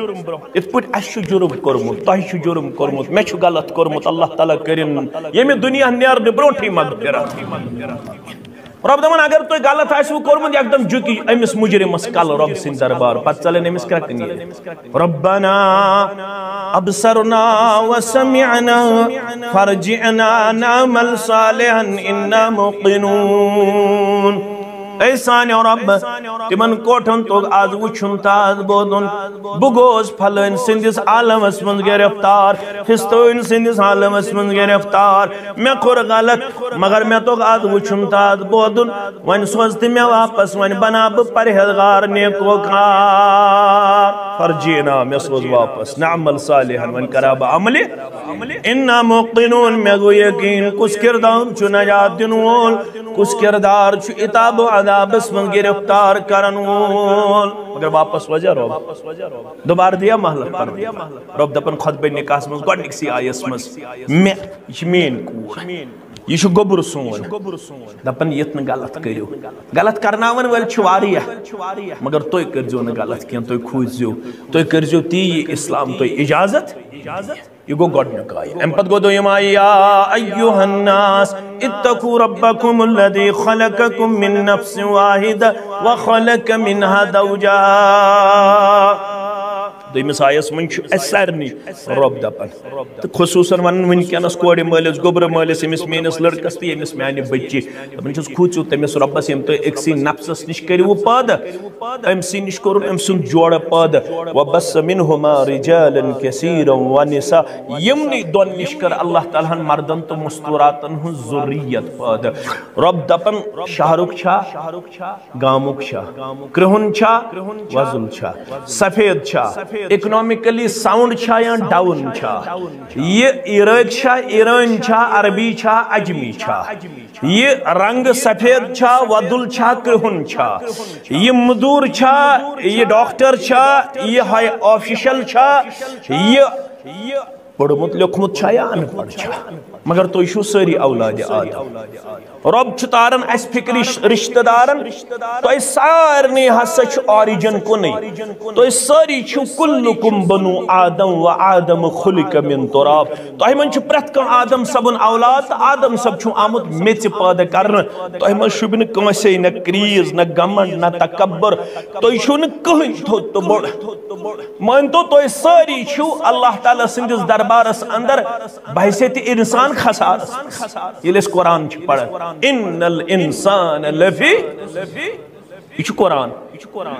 یِتھ پٲٹھۍ اسہِ چھُ جُرم کوٚرمُت، تۄہہِ چھُ جُرم کوٚرمُت، مےٚ چھُ غلط کوٚرمُت، اللہ تعالیٰ کٔرِن ییٚمہِ دُنیا نیرنہٕ برونٛٹھٕے مغفرت۔ رۄب دپان، اگر تۄہہِ غلط آسِوٕ کوٚرمُت، یکدم جُکہِ أمِس مُجرِمس کلہٕ رۄب سٕنٛدِ دربار، پتہٕ ژلن أمِس کرٛٮ۪کہٕ نیٖرِتھ۔ ربنا ابصرنا وسمعنا فارجعنا نعمل صالحا انا موقنون۔ اے سانیو رۄب، تِمن کوٹھن توٚگ از وٕچھُن تہٕ از بوزُن۔ بہٕ گوس فلٲنۍ سٕنٛدِس عالمس منٛز گرفتار، فستٲنۍ سٕنٛدِس عالمس منٛز گرفتار۔ مےٚ کوٚر غلط، مگر مےٚ توٚگ از وٕچھُن تہٕ از بوزُن۔ وۄنۍ سوز تہٕ مےٚ واپس، وۄنۍ بناو بہٕ پرہیزگار نیکوکار۔ فرجینا، مےٚ سوز واپس، نعمل صالحا، وۄنۍ کرا بہٕ عملہِ۔ انا موقنون، مےٚ گوٚو یقین، کُس کردار چھُ نجات دِنہٕ وول، کُس کردار چھُ عتاب و عذابس منٛز گرفتار کرن وول۔ مگر واپس وجہ رۄب، دوبارٕ دِیا مہلت پنُن۔ رۄب دپان خطبہ نکاحس منٛز گۄڈنِکسٕے آیس منٛز، مےٚ، یہِ چھِ میٲنۍ کوٗر، یہِ چھُ گوٚبُر سون۔ دپان یِتھ نہٕ غلط کٔرِو۔ غلط کرناون وٲلۍ چھِ واریاہ، مگر تُہۍ کٔرزیو نہٕ غلط کینٛہہ، تُہۍ کھوٗژزیو، تُہۍ کٔرزیو تی یہِ اسلام تۄہہِ اجازت۔ یہِ گوٚو گۄڈنیُک آیہِ۔ امہِ پتہٕ گوٚو دوٚیِم آیہِ، یا ایھا الناس اتقوا ربکم الذی خلقکم من نفس واحدہ وخلق منها زوجها۔ دوٚیمِس آیس منٛز چھُ اسہِ سارنٕے رۄب دپان۔ تہٕ خصوٗصن ونان وٕنکیٚنس کورِ مٲلِس، گوٚبرٕ مٲلِس، أمِس میٲنِس لڑکس تہٕ ییٚمِس میانہِ بچی۔ دپان چھُس، کھوٗژِو تٔمِس رۄبس، ییٚمۍ تۄہہِ أکسٕے نفسس نِش کٔرِوٕ پٲدٕ، أمۍ سٕے نِش کوٚرُن أمۍ سُنٛد جوڑٕ پٲدٕ۔ وبث منهما رجالا كثيرا ونساء۔ یِمنٕے دۄن نِش کٔر اللہ تعالیٰ ہن مردن تہٕ مستوراتن ہٕنٛز ذُریت پٲدٕ۔ رۄب دپان، شہرُک چھا؟ گامُک چھا؟ کرٛہُن چھا؟ وۄزُل چھا؟ سفید چھا؟ اکنامکلی ساؤنڈ چھا یا ڈاؤن چھا؟ یہِ عراق چھا؟ ایران چھا؟ عربی چھا؟ عجمی چھا؟ یہِ رنگ سفید چھا؟ وۄزُل چھا؟ کرٛہُن چھا؟ یہِ مزدور چھا؟ یہِ ڈاکٹر چھا؟ یہِ ہائی آفیشل چھا؟ یہِ پوٚرمُت لیوٚکھمُت چھا یا ان پڑھ چھا؟ مگر تُہۍ چھِو سٲری اولاد آدم۔ رۄب چھُ تاران اسہِ فکرِ رش-، رشتہٕ دارن۔ تۄہہِ سارنٕے ہسا چھُ آرجن کُنُے۔ تُہۍ سٲری چھِو، کلکم بنو آدم و آدم خلق من تراب۔ تۄہہِ منٛز چھُ پرٛٮ۪تھ کانٛہہ آدم صٲبُن اولاد، تہٕ آدم صٲب چھُ آمُت میٚژِ پٲدٕ کرنہٕ۔ تۄہہِ منٛز شوٗبہِ نہٕ کٲنٛسے نہ کریز، نہ گمنڈ، نہ تکبر۔ تُہۍ چھِو نہٕ کٕہٕنۍ تھوٚد تہٕ بوٚڑ۔ مٲنتو، تُہۍ سٲری چھِو اللہ تعالیٰ سٕنٛدِس دربارس اندر بحیثیت انسان خسارس منٛز۔ ییٚلہِ أسۍ قرآن چھِ پران، ان الانسان لفی، یہِ چھُ قرآن،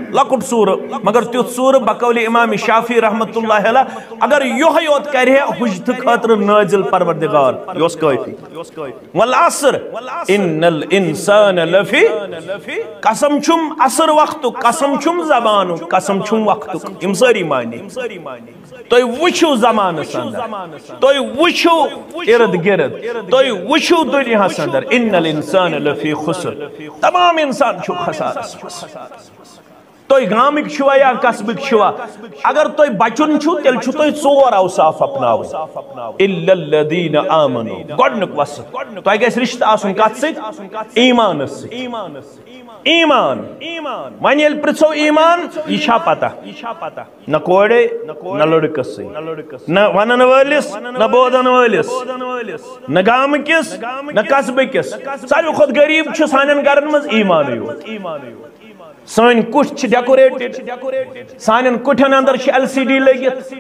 لۄکُٹ سورٕ، مگر تیُتھ سورٕ بقول امام شافعی رحمۃ اللہ علیہ، اگر یۄہے یوت کرِ ہے حجتہٕ خٲطرٕ نٲزِل پروردگار، یہِ اوس کٲفی۔ والعصر، ان الانسان لفی، قسم چھُم عصر وقتُک، قسم چھُم زمانُک، قسم چھُم وقتُک، یِم سٲری معنی۔ تُہۍ وٕچھِو زمانس اندر، تُہۍ وٕچھِو ارد گرد، تُہۍ وٕچھِو دُنیاہس اندر، ان الانسان لفی خسر، تمام انسان چھُ خسارس منٛز۔ تُہۍ گامٕکۍ چھِوا یا قصبٕکۍ چھِوا، اگر تۄہہِ بچُن چھُ، تیٚلہِ چھُ تۄہہِ ژور اوصاف اپناوٕنۍ۔ الا الذین آمنوا، گۄڈنیُک وصف، تۄہہِ گژھِ رشتہٕ آسُن کتھ سۭتۍ؟ ایمانس سۭتۍ۔ ایمان۔ وۄنۍ ییٚلہِ پرژھو ایمان، یہِ چھا پتہ؟ نہ کورے، نہ لڑکس سۭتۍ، نہ ونن وٲلِس، نہ بوزن وٲلِس، نہ گامہٕ کِس، نہ قصبہٕ کِس۔ ساروی کھۄتہٕ غریب چھُ سانٮ۪ن گرن منٛز ایمانٕے یوت۔ سٲنۍ کُٹھۍ چھِ ڈیکوریٹڈ، سانٮ۪ن کُٹھٮ۪ن اندر چھِ ایل سی ڈی لٔگِتھ۔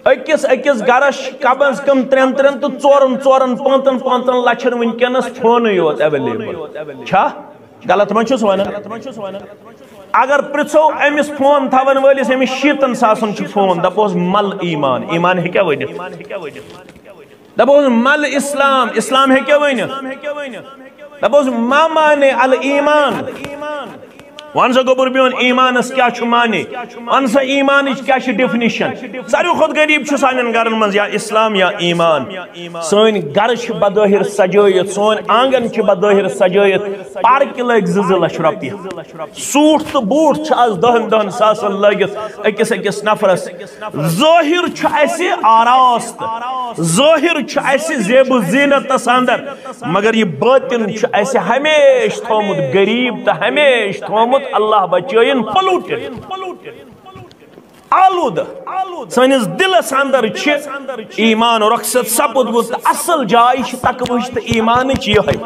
أکِس أکِس گرس چھِ کم از کم ترٛٮ۪ن ترٛٮ۪ن تہٕ ژورن ژورن پانٛژن پانٛژن لچھن وٕنکیٚنس فونٕے یوت ایویلیبل۔ چھا؟ غلط ما چھُس ونان؟ اگر پرژھو أمِس فون تھاون وٲلِس، أمِس شیٖتن ساسن چھُ فون، دپوس مل ایمان، ایمان ہیٚکیٛاہ ؤنِتھ؟ دپوس مل اسلام، اسلام ہیٚکیٛاہ ؤنِتھ؟ دپوس ما معنی الایمان؟ وَن سا گوٚبُر میون، ایمانس کیٛاہ چھُ معنی؟ وَن سا ایمانٕچ کیٛاہ چھِ ڈیفینیشن؟ ساروی کھۄتہٕ غریب چھُ سانٮ۪ن گرن منٛز یا اسلام یا ایمان۔ سٲنۍ گرٕ چھِ بظٲہر سجٲیِتھ، سون آنگن چھُ بظٲہر سجٲیِتھ، پارکہِ لٲگۍ زٕ زٕ لچھ رۄپیہِ۔ سوٗٹ تہٕ بوٗٹ چھِ آز دَہَن دَہَن ساسَن لٲگِتھ أکِس أکِس نفرَس۔ ظٲہِر چھُ اَسہِ آراستہٕ، ظٲہِر چھُ اَسہِ زیب و زیٖنتَس اندر، مگر یہِ بٲطِن چھُ اَسہِ ہمیشہِ تھوٚومُت غریٖب تہٕ ہمیشہِ تھوٚومُت، اللہ بچٲیِن، polluted۔ آلودٕ۔ سٲنِس دِلس اندر چھِ ایمان رۄخصت سپُدمُت، تہٕ اصل جاے چھِ تقوہٕچ تہٕ ایمانٕچ یِہوٚے۔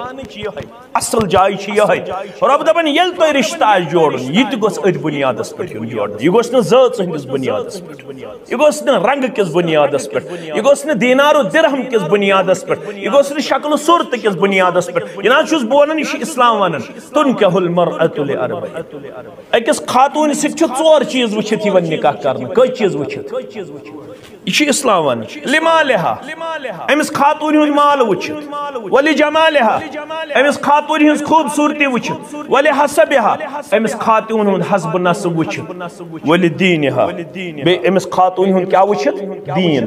اصل جاے چھِ یِہوٚے۔ رۄب دپان، ییٚلہِ تۄہہِ رشتہٕ آسہِ جوڑُن، یہِ تہِ گوٚژھ أتھۍ بُنیادس پٮ۪ٹھ یُن جوڑنہٕ۔ یہِ گوٚژھ نہٕ زٲژ ہٕنٛدِس بُنیادس پٮ۪ٹھ، یہِ گوٚژھ نہٕ رنگہٕ کِس بُنیادس پٮ۪ٹھ، یہِ گوٚژھ نہٕ دینار و درہم کِس بُنیادس پٮ۪ٹھ، یہِ گوٚژھ نہٕ شکل و صورتہٕ کِس بُنیادس پٮ۪ٹھ۔ یہِ نہ حظ چھُس بہٕ ونان، یہِ چھُ اسلام ونان، تُنکحُ المرأة لأربع۔ أکِس خاتوٗنہِ سۭتۍ چھُ ژور چیٖز وٕچھِتھ یِوان نکاح کرنہٕ۔ کٔژ چیٖز وٕچھِتھ؟ یہِ چھُ اسلام ونان۔ لمالها، أمِس خاتوٗنہِ ہُنٛد مال وٕچھِتھ۔ ولجمالها، أمِس خاتوٗنہِ ہٕنٛز خوٗبصوٗرتی وٕچھِتھ۔ ولحسبها، أمِس خاتوٗنہِ ہُنٛد حسب نسب وٕچھِتھ۔ ولدینها، بیٚیہِ أمِس خاتوٗنہِ ہُنٛد کیٛاہ وٕچھِتھ؟ دیٖن۔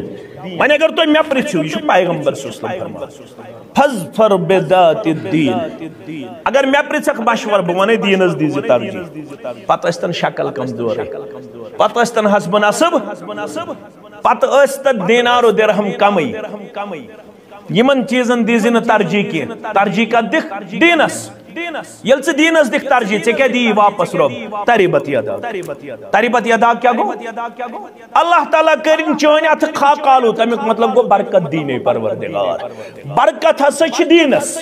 وۄنۍ اگر تُہۍ مےٚ پرٛژھِو، یہِ چھُ پیغمبر صلی اللہ علیہ وسلم فرمان، فاظفر بذات الدین۔ اگر مےٚ پرٛژھکھ مشورٕ، بہٕ وَنَے دیٖنَس دیٖزِ ترجیح۔ پتہٕ ٲسۍتن شکل کمزورٕے، پتہٕ ٲسۍتن حسب نسب، پتہٕ ٲسۍتن دینار و درہم کمٕے۔ یِمن چیٖزن دیٖزِ نہٕ ترجیح کینٛہہ۔ ترجیح کتھ دِکھ؟ دیٖنس۔ ییٚلہِ ژٕ دیٖنس دِکھ ترجیح، ژےٚ کیٛاہ دِیی واپس رۄب؟ تربت یدا۔ تربت یدا کیٛاہ گوٚو؟ اللہ تعالیٰ کٔرِن چٲنۍ اَتھٕ خاکہٕ آلوٗد، تَمیُک مطلب گوٚو برکت دیٖنے پروردگار۔ برکت ہسا چھِ دیٖنس،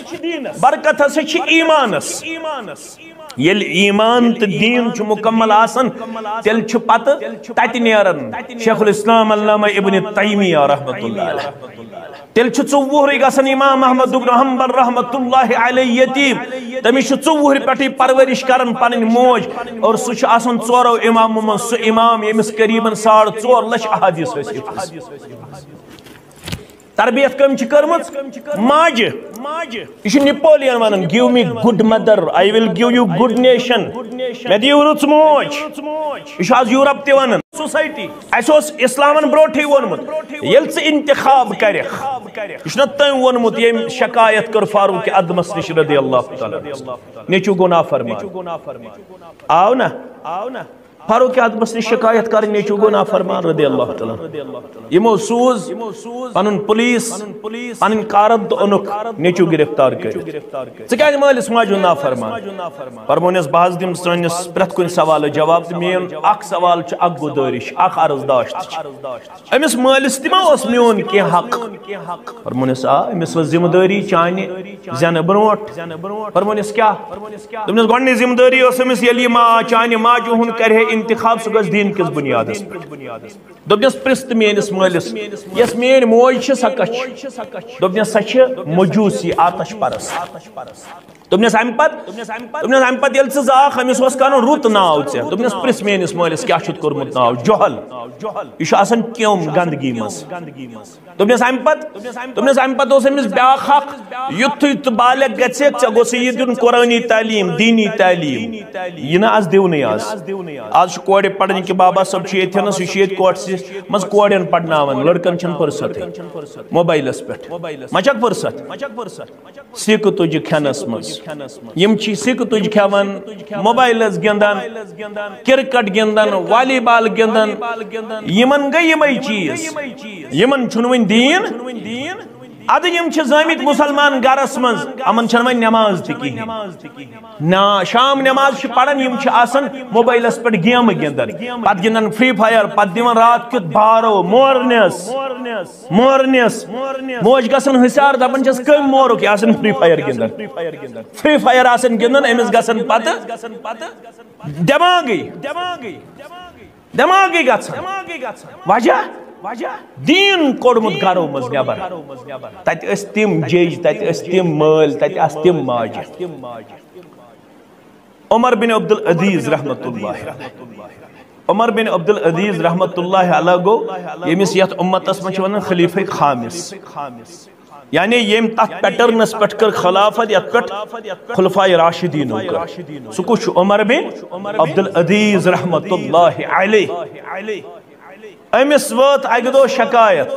برکت ہسا چھِ ایٖمانس۔ ییٚلہِ ایٖمان تہٕ دیٖن چھُ مُکمل آسان، تیٚلہِ چھُ پتہٕ تتہِ نیران شیخ الاسلام علامہ ابن تیمیہ رحمۃ اللہ علیہ۔ تیٚلہِ چھُ ژوٚوُہرٕے گژھان امام احمد ابن حنبل رحمۃ اللہ علیہ یتیٖم۔ تٔمِس چھُ ژوٚوُہرِ پٮ۪ٹھٕے پرورش کران پنٕنۍ موج، اور سُہ چھُ آسان ژورو امامو منٛز سُہ امام، ییٚمِس قریباً ساڑ ژور لچھ احادیث ٲسۍ حفظ۔ تربیت کٔمۍ چھِ کٔرمٕژ؟ ماجہِ۔ یہِ چھُ نپولین ونان، "Give me good mother, I will give you good nation." مےٚ دِیِو رٕژ موج۔ یہِ چھُ آز یورپ تہِ ونان۔ سوسائٹی۔ اَسہِ اوس اسلامن برونٹھٕے ووٚنمُت، ییٚلہِ ژٕ انتخاب کرکھ، یہِ چھُنہ تٔمۍ ووٚنمُت، ییٚمۍ شکایت کٔر فاروق اعظمس نِش رضی اللہ تعالیٰ عنہ۔ نیٚچوٗ گوٚو نافرمان۔ آو نہ؟ فاروق اعظمس نِش شکایت کرٕنۍ، نیٚچوٗ گوٚو نافرمان رضی اللہ تعالیٰ عنہ۔ یِمو سوٗز پنُن پولیس، پنٕنۍ کارن تہٕ اوٚنُکھ نیٚچوٗ گرفتار کٔرِتھ۔ "ژٕ کیازِ مٲلِس ماجہِ ہُنٛد نافرمان؟" فرمونس، "بہٕ حظ دِمہٕ سٲنِس پرٛٮ۪تھ کُنہِ سوالہٕ جواب، تہٕ میون اکھ سوال چھُ اکھ گُزٲرِش، اکھ عرض داشت چھِ۔ أمِس مٲلِس تہِ ما اوس میون کینٛہہ حق؟" فرمونس، "آ، أمِس ٲس ذمہٕ دٲری چانہِ زٮ۪نہٕ برونٛٹھ۔" فرمونس، "کیٛاہ؟" دوٚپنس، "گۄڈٕنِچ ذمہٕ دٲری ٲس أمِس، ییٚلہِ یہِ ما-، چانہِ ماجہِ ہُنٛد کرِ ہے انتخاب، سُہ گژھِ دیٖن کِس بُنیادس پٮ۪ٹھ۔" دوٚپنس، "پرٛژھ تہٕ میٲنِس مٲلِس، یۄس میٲنۍ موج چھِ، سۄ کۄس چھِ؟" دوٚپنس، "سۄ چھِ مجوٗسی، آتش پرست۔" دوٚپنس، "امہِ پتہٕ؟" دوٚپنس، "امہِ پتہٕ ییٚلہِ ژٕ زاکھ، أمِس اوس کرُن رُت ناو ژےٚ۔" دوٚپنس، "پرٛژھ میٲنِس مٲلِس کیٛاہ چھُتھ کوٚرمُت ناو؟" جہل۔ یہِ چھُ آسان کیوٚم گندگی منٛز۔ دوٚپنس، "امہِ پتہٕ؟" دوٚپنس، "امہِ پتہٕ اوس أمِس بیٛاکھ حق، یُتھُے ژٕ بالغ گژھکھ، ژےٚ گوٚژھُے یہِ دیُن قرآنی تعلیٖم، دیٖنی تعلیٖم۔ یہِ نہٕ آز دِونٕے آز۔ آز چھُ کورِ پرنہِ کہِ بابا صٲب چھُ ییٚتھٮ۪نس، یہِ چھُ ییٚتہِ کوٹسٕے منٛز کورٮ۪ن پرناوان، لڑکن چھَنہٕ فرصتٕے موبایلس پٮ۪ٹھ۔ ما چھکھ فرصت؟ سِکہٕ تُجہِ کھٮ۪نس منٛز۔ یِم چھِ سِکہٕ تُجہِ کھٮ۪وان، موبایلس گِنٛدان، کرکٹ گِنٛدان، والی بال گِنٛدان۔ یِمن گٔے یِمے چیٖز۔ یِمن چھُنہٕ وۄنۍ دیٖن۔ ادٕ یِم چھِ زٲمٕتۍ مُسلمان گرس منٛز، یِمن چھَنہٕ وۄنۍ نٮ۪ماز تہِ کِہیٖنۍ۔ نا، شام نٮ۪ماز چھِ پران، یِم چھِ آسان موبایلس پٮ۪ٹھ گیمہٕ گِنٛدان، پتہٕ گِنٛدان فری فایر، پتہٕ دِوان راتھ کیُتھ بارو مورنِس۔ مورنِس۔ موج گژھان حُشیار، دپان چھَس، "کٔمۍ مورُکھ؟" یہِ آسان فری فایر گِنٛدان۔ فری فایر آسان گِنٛدان، أمِس گژھان پتہٕ دٮ۪ماغٕے۔ دٮ۪ماغٕے گژھان۔ وجہ؟ دیٖن کوٚڑمُت گرو منٛز نٮ۪بر۔ تتہِ ٲسۍ تِم جج، تتہِ ٲسۍ تِم مٲلۍ، تتہِ آسہٕ تِم ماجہِ۔ عمر بن عبدالعزیز رحمۃ اللہ علیہ۔ عمر بن عبدالعزیز رحمۃ اللہ علیہ گوٚو، ییٚمِس یتھ اُمتس منٛز چھِ ونان خلیفہ خامس۔ یعنی ییٚمۍ تتھ پیٹرنس پٮ۪ٹھ کٔر خلافت یتھ پٮ۪ٹھ خلفائے راشدینو کٔر۔ سُہ کُس چھُ؟ عمر بن عبدالعزیز رحمۃ اللہ علیہ۔ أمِس وٲژ اکہِ دۄہ شکایت۔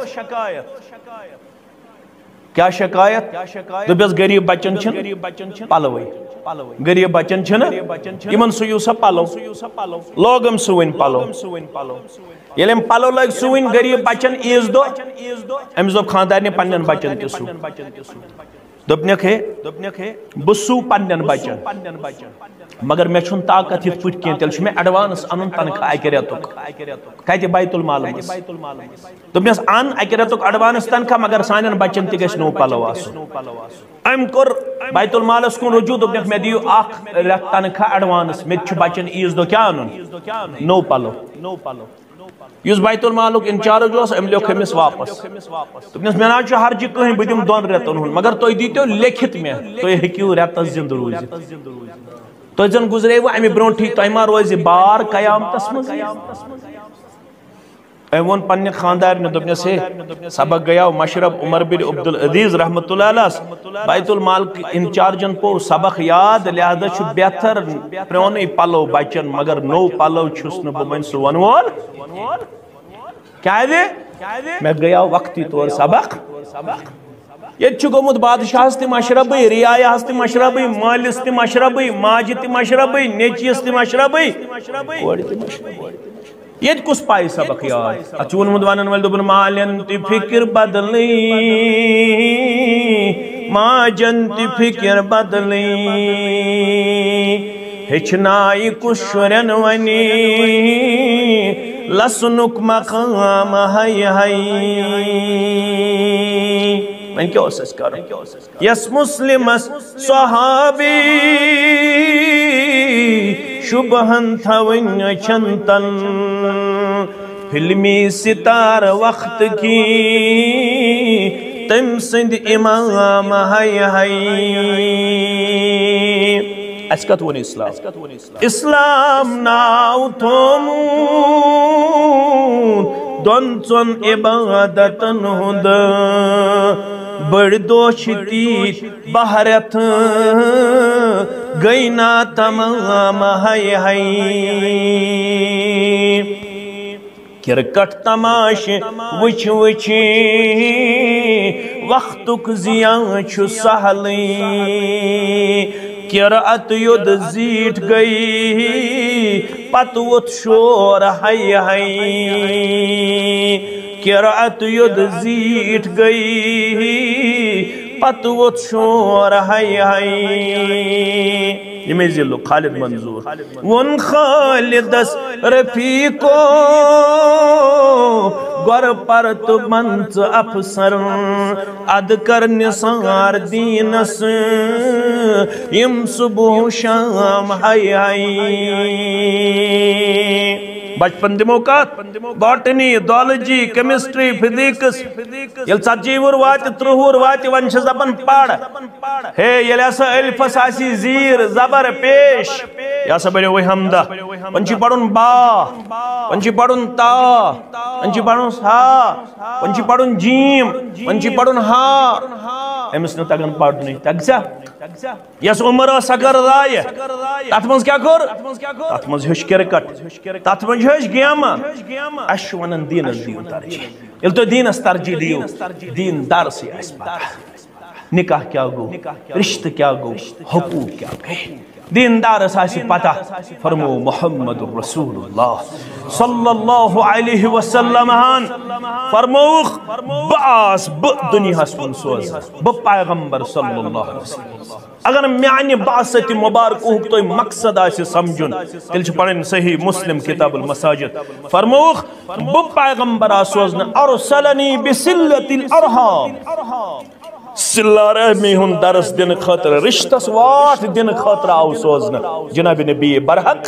کیٛاہ شکایت؟ دوٚپُس، "غریٖب بچن چھِنہٕ پلوٕے۔ غریٖب بچن چھِنہٕ، یِمن سُوِو سا پلو۔" لوگُم سُوٕنۍ پلو۔ ییٚلہِ أمۍ پلو لٲگۍ سُوٕنۍ غریٖب بچن عیٖذ دۄہ، أمِس دوٚپ خانٛدارنہِ، "پننٮ۪ن بچن تہِ سُو۔" دوٚپنکھ، ہے، دوٚپنکھ، ہے، بہٕ سُو پننٮ۪ن بچن، مگر مےٚ چھُنہٕ طاقت یِتھ پٲٹھۍ کینٛہہ، تیٚلہِ چھُ مےٚ ایڈوانس انُن تنخواہ اکہِ رٮ۪تُک۔ کتہِ؟ بیت المال منٛز۔ دوٚپنس، ان اکہِ رٮ۪تُک ایڈوانس تنخواہ، مگر سانٮ۪ن بچن تہِ گژھِ نوٚو پلو آسُن۔ أمۍ کوٚر بیت المالس کُن رجوع، دوٚپنکھ، مےٚ دِیِو اکھ رٮ۪تھ تنخواہ ایڈوانس، مےٚ تہِ چھُ بچن عیٖذ دۄہ کیٛاہ انُن؟ نوٚو پلو۔ یُس بیت المالُک انچارج اوس، أمۍ لیوٚکھ أمِس واپس۔ دوٚپنس، مےٚ نہ حظ چھُ ہرجہِ کٕہٕنۍ، بہٕ دِمہٕ دۄن رٮ۪تن ہُنٛد، مگر تُہۍ دیٖتو لیکھِتھ مےٚ، تُہۍ ہیٚکِو رٮ۪تس زِندٕ روٗزِتھ۔ تُہۍ زن گُزریوٕ امہِ برونٛٹھٕے، تۄہہِ ما روزِ بار قیامتس منٛز؟ أمۍ ووٚن پننہِ خانٛدارنہِ، دوٚپنس، ہے، سبق گٔیاو مشرب عمر بن عبدالعزیز رحمتہ اللہ علیہس۔ بیت المال انچارجن پوٚو سبق یاد، لہذا چھُ بہتر پرٛونُے پلو بچن، مگر نوٚو پلو چھُس نہٕ بہٕ وۄنۍ سُوَن وول۔ کیٛازِ؟ مےٚ گٔیاو وقتی طور سبق۔ ییٚتہِ چھُ گوٚمُت بادشاہس تہِ مشربٕے، رعایاہس تہِ مشربٕے، مٲلِس تہِ مشربٕے، ماجہِ تہِ مشربٕے، نیٚچوِس تہِ مشربٕے، کورِ تہِ مشربٕے۔ ییٚتہِ کُس پایہِ سبق یاد؟ اتھ چھُ ووٚنمُت ونن وٲلۍ، دوٚپُن، مالٮ۪ن تہِ فکر بدلٕے، ماجن تہِ فکر بدلٕے، ہیٚچھنایہِ کُس شُرٮ۪ن وۄنۍ لسنُک مقام، ہاے ہاے۔ وۄنۍ کیٛاہ اوس اَسہِ کرُن؟ یس مسلمس صحابی شبہن تھاوٕنۍ أچھن تل، فلمی ستار وقت کی تٔمۍ سٕنٛدۍ امام، ہاے ہاے۔ اَسہِ کتھ ووٚن اسلام؟ اسلام ناو تھومُت دۄن ژۄن عبادتن ہُنٛد، بٔڑۍ دۄہ چھِ تیٖتۍ بہرتھ گٔے نا تمام، ہاے ہاے۔ کرکٹ تماشہٕ وٕچھ وٕچھ وقتُک زیان چھُ سہلٕے۔ کرعت یوٚد زیٖٹھ گٔے، پتہٕ ووٚتھ شور، ہاے ہاے۔ کرعت یوٚد زیٖٹھ گٔے، پتہٕ ووٚتھ شور، ہاے ہاے۔ ییٚمے ضلعُک خالد منظور۔ ووٚن خالدس رفیقو، گۄر پر تہٕ بن ژٕ افسر، ادٕ کر نثار دیٖنس یِم صبح و شام، ہاے ہاے۔ بچپن دِمو کتھ، باٹنی، زالجی، کیمسٹری، فزکس۔ ییٚلہِ ژتجی وُہُر واتہِ، ترٕٛہ وُہُر واتہِ، وۄنۍ چھِس دپان، پَر۔ ہے، ییٚلہِ ہسا الفس آسی زیٖر زبر پیش، یہِ ہسا بنیو وۄنۍ ہمدہ۔ وۄنۍ چھُ پرُن با، وۄنۍ چھُ پرُن تا، وۄنۍ چھُ پرُن سا، وۄنۍ چھُ پرُن جیم، وۄنۍ چھُ پرُن ہا۔ أمِس نہٕ تگان پرنُے، تگہِ سا؟ یس عمر ٲس سۄ کٔر ضایع۔ تتھ منٛز کیٛاہ کوٚر؟ تتھ منٛز ہیوٚچھ کرکٹ، تتھ منٛز ہیوٚچھ گیمہٕ۔ اسہِ چھُ ونان دیٖنس دِیِو ترجیح۔ ییٚلہِ تُہۍ دیٖنس ترجیح دِیِو، دیٖن دارسٕے آسہِ پتہ نکاح کیٛاہ گوٚو، رشتہٕ کیٛاہ گوٚو، حقوٗق کیٛاہ گٔے۔ دیٖن دارس آسہِ پتہ، فرمو محمد رسول اللہ صلی اللہ علیہ وسلم ہن فرمووُکھ، بہٕ آس، بہٕ دُنیاہس کُن سوزٕ، بہٕ پیغمبر صلی اللہ علیہ وسلم۔ اگر میانہِ بعثت مبارکہُک تۄہہِ مقصد آسہِ سمجھُن، تیٚلہِ چھِ پرٕنۍ صحیح مسلم کتاب المساجد۔ فرمووُکھ، بہٕ پیغمبر آس سوزنہٕ، ارسلنی بصلۃ الارحام، صلہ رحمی ہُنٛد درس دِنہٕ خٲطرٕ، رشتس واٹھ دِنہٕ خٲطرٕ آو سوزنہٕ جناب نبی برحق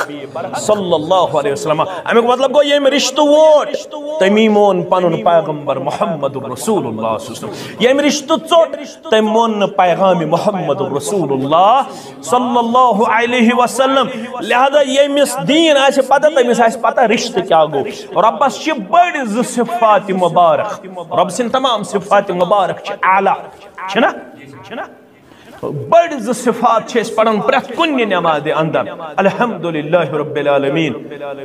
صلی اللہ علیہ وسلم۔ امیُک مطلب گوٚو، ییٚمۍ رشتہٕ ووٹ، تٔمی مون پنُن پیغمبر محمد رسول اللہ صلی اللہ علیہ وسلم۔ ییٚمۍ رشتہٕ ژوٚٹ، تٔمۍ مون نہٕ پیغام محمد رسول اللہ صلی اللہ علیہ وسلم۔ لہذا ییٚمِس دیٖن آسہِ پتہ، تٔمِس آسہِ پتہ رشتہٕ کیٛاہ گوٚو۔ رۄبس چھِ بٔڑۍ زٕ صفات مبارک۔ رۄب سٕنٛدۍ تمام صفات مبارک چھِ اعلیٰ، چھِنہ؟ بٔڑۍ زٕ صفات چھِ أسۍ پران پرٛٮ۪تھ کُنہِ نمازِ اندر۔ الحمدللہ رب العالمین،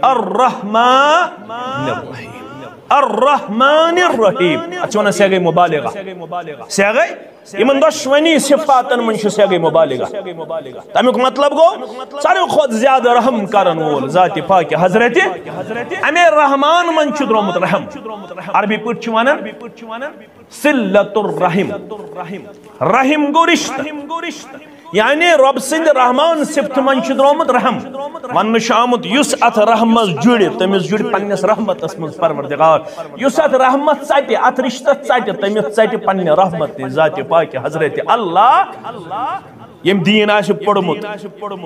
الرحمن الرحیم، الرحمن الرحیم۔ اتھ چھِ ونان صیغہ مبالغہ۔ صیغہ یِمن دۄشوٕنی صفاتن منٛز چھُ صیغہ مبالغہ۔ تَمیُک مطلب گوٚو، ساروی کھۄتہٕ زیادٕ رحم کرن وول ذاتِ پاکِ حضرت۔ اَمے رحمان منٛز چھُ درٛامُت رحم۔ عربی پٲٹھۍ چھِ وَنان صلۃ الرحم۔ رحم گوٚو رشتہٕ۔ یعنی رۄب سٕنٛدِ رحمان صفتہِ منٛز چھُ درٛامُت رحم۔ وننہٕ چھُ آمُت، یُس اتھ رحمس جُڑِ، تٔمِس جُڑِ پننِس رحمتس منٛز پروردگار۔ یُس اتھ رحمت ژٹہِ، اتھ رشتس ژٹہِ، تٔمِس ژٹہِ پننہِ رحمتٕچ ذاتِ پاکِ حضرت اللہ۔ ییٚمۍ دیٖن آسہِ پوٚرمُت،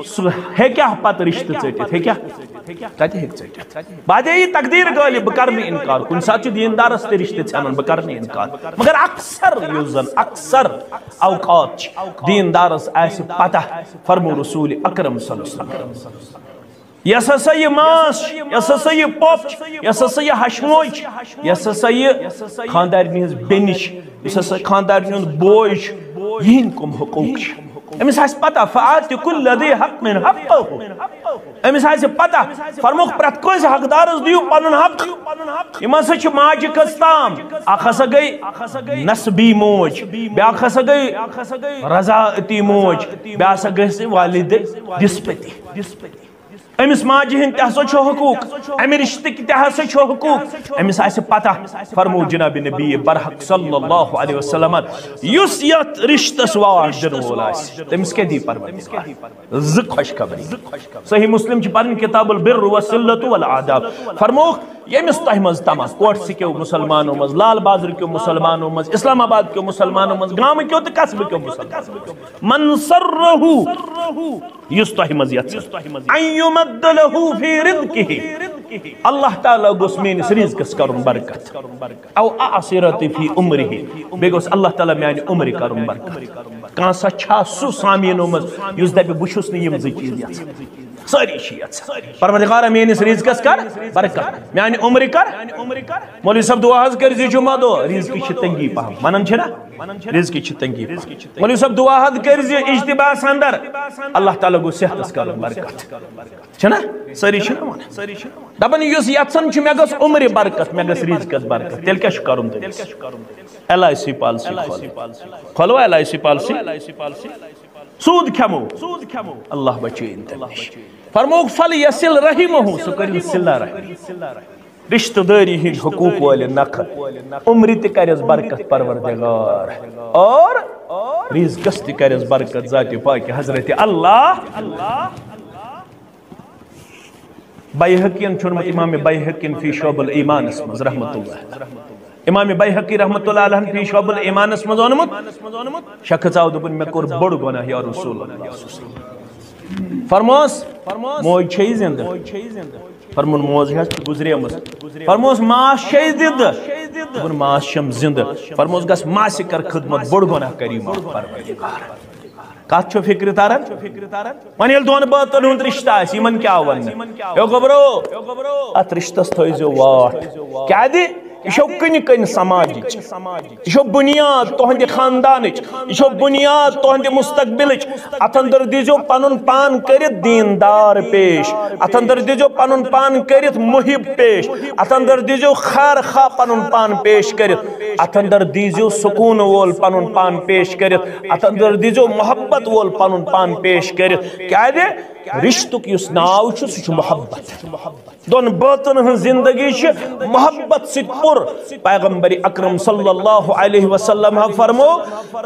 سُہ ہیٚکیٛاہ پتہٕ رشتہٕ ژٔٹِتھ؟ ہیٚکیٛاہ؟ کتہِ ہیٚکہِ ژٔٹِتھ؟ بعدے یی تقدیر غالب، بہٕ کرٕ نہٕ انکار۔ کُنہِ ساتہٕ چھُ دیٖندارس تہِ رشتہٕ ژھٮ۪نان، بہٕ کرٕ نہٕ انکار۔ مگر اکثر، یُس زن اکثر اوقات چھِ، دیٖندارس آسہِ پتہ، فرمو رسول اکرم صلی اللہ علیہ وسلم۔ یۄس ہسا یہِ ماس چھِ، یۄس ہسا یہِ پۄپھ چھِ، یۄس ہسا یہِ ہشموے چھِ، یۄس ہسا یہِ خاندارنہِ ہٕنٛز بیٚنہِ چھِ، یُس ہسا خاندارنہِ ہُنٛد بوے چھُ، یِہِنٛدۍ کٕم حقوٗق چھِ؟ أمِس آسہِ پتہ، فآت کل ذی حق حقہ۔ أمِس آسہِ پتہ، فرموکھ پرٛٮ۪تھ کٲنٛسہِ حقدارس دِیِو پنُن حق۔ یِم ہسا چھِ ماجہِ کٔژ تام؟ اکھ ہسا گٔے نسبی موج، بیٛاکھ ہسا گٔے رضاعتی موج، بیٛاکھ ہسا گٔے والد نسبتی۔ أمِس ماجہِ ہٕنٛدۍ تہِ ہسا چھُ حقوٗق، اَمہِ رِشتٕکۍ تہِ ہسا چھُ حقوٗق۔ أمِس آسہِ پتہ، فرموو جناب نبی برحق صلی اللہ علیہ وسلمن، یُس یتھ رِشتس واٹھ دِنہٕ وول آسہِ، تٔمِس کیٛاہ دی پروردگار؟ زٕ خۄشخبری۔ صحیح مسلم چھِ پرٕنۍ، کتاب البر والصلة والآداب۔ فرمووُکھ، ییٚمِس تۄہہِ منٛز تمہ، کوٹھ سکیو مسلمانو منٛز، لال بازر کیو مسلمانو منٛز، اسلام آباد کیو مسلمانو منٛز، گامہٕ کیو تہٕ قصبہٕ کیو مسلمانو منٛز، من سرہ، یُس تۄہہِ منٛز یژھِ، ان یمد لہ فی رزقہ، اللہ تعالیٰ گوٚژھ میٲنِس رزقس کرُن برکت، او اعصرت فی عمرہ، بیٚیہِ گوٚژھ اللہ تعالیٰ میانہِ عمرِ کرُن برکت۔ کانٛہہ سا چھا سُہ سامعیٖنو منٛز یُس دپہِ، بہٕ چھُس نہٕ یِم زٕ چیٖز یژھان؟ سٲری چھِ یژھان، پروردگارا میٲنِس رزقس کر برکت، میانہِ عمرِ کر۔ مولوی صٲب دعا حظ کٔرۍ زِ جمعہ دۄہ، رزقٕچ چھِ تنگی پہم، ونان چھِ نا؟ رزقٕچ چھِ تنگی پہم۔ مولوی صٲب دعا حظ کٔرۍ زِ اجتماعس اندر، اللہ تعالیٰ گوٚو صحتس کرُن برکت۔ چھنا؟ سٲری چھِنہ ونان۔ دپان یُس یژھان چھُ مےٚ گٔژھ عمرِ برکت، مےٚ گٔژھ رزقس برکت، تیٚلہِ کیٛاہ چھُ کرُن تٔمِس؟ ایل آئی سی پالیسی کھولو۔ کھولو ایل آئی سی پالیسی۔ سود کھٮ۪مو۔ اللہ بچٲیِن تمہِ نِش۔ فرمووُکھ، فل یصل رحمہ، سُہ کٔرِن صلہ رحم۔ رشتہٕ دٲری ہٕنٛدۍ حقوٗق وٲلِن نکھٕ۔ عمرِ تہِ کرٮ۪س برکت پروردگار، اور رزقس تہِ کرٮ۪س برکت ذاتِ پاکِ حضرت اللہ۔ بیہقین چھُ اوٚنمُت، امام بیہقین فی شعب الایمانس منٛز رحمت اللہ۔ امام بیہقی رحمت اللہ علیہ فی شعب الایمانس منٛز اوٚنمُت۔ شخص آو، دوٚپُن، مےٚ کوٚر بوٚڑ گۄناہ یا رسول اللہ۔ فرموس، موج چھے زندٕ؟ فرمون، موج حظ چھِ گُزریمٕژ۔ فرموس، ماس چھے زندٕ؟ دوٚپُن، ماس چھم زندٕ۔ فرموس، گژھ ماسہِ کر خدمت، بوٚڑ گۄناہ کری معاف پروردگار۔ کتھ چھو فکرِ تران؟ وۄنۍ ییٚلہِ دۄن بٲژن ہُنٛد رشتہٕ آسہِ، یِمن کیٛاہ وننہٕ؟ ہے گوٚبرو، اتھ رشتس تھٲیزیو واٹھ۔ کیٛازِ؟ یہِ چھو کٕنہِ کٕنہِ سماجٕچ، یہِ چھو بُنیاد تُہنٛدِ خاندانٕچ، یہِ چھو بُنیاد تُہنٛدِ مستقبلٕچ۔ اتھ اندر دیٖزیو پنُن پان کٔرِتھ دیٖندار پیش، اتھ اندر دیٖزیو پنُن پان کٔرِتھ محب پیش، اتھ اندر دیٖزیو خیر خواہ پنُن پان پیش کٔرِتھ، اتھ اندر دیٖزیو سکوٗن وول پنُن پان پیش کٔرِتھ، اتھ اندر دیٖزیو محبت وول پنُن پان پیش کٔرِتھ۔ کیٛازِ؟ رشتُک یُس ناو چھُ، سُہ چھُ محبت۔ دۄن بٲژن ہٕنٛز زندگی چھِ محبت سۭتۍ پُر۔ پیغمبر اکرم صلی اللہ علیہ وسلم ہا فرمو،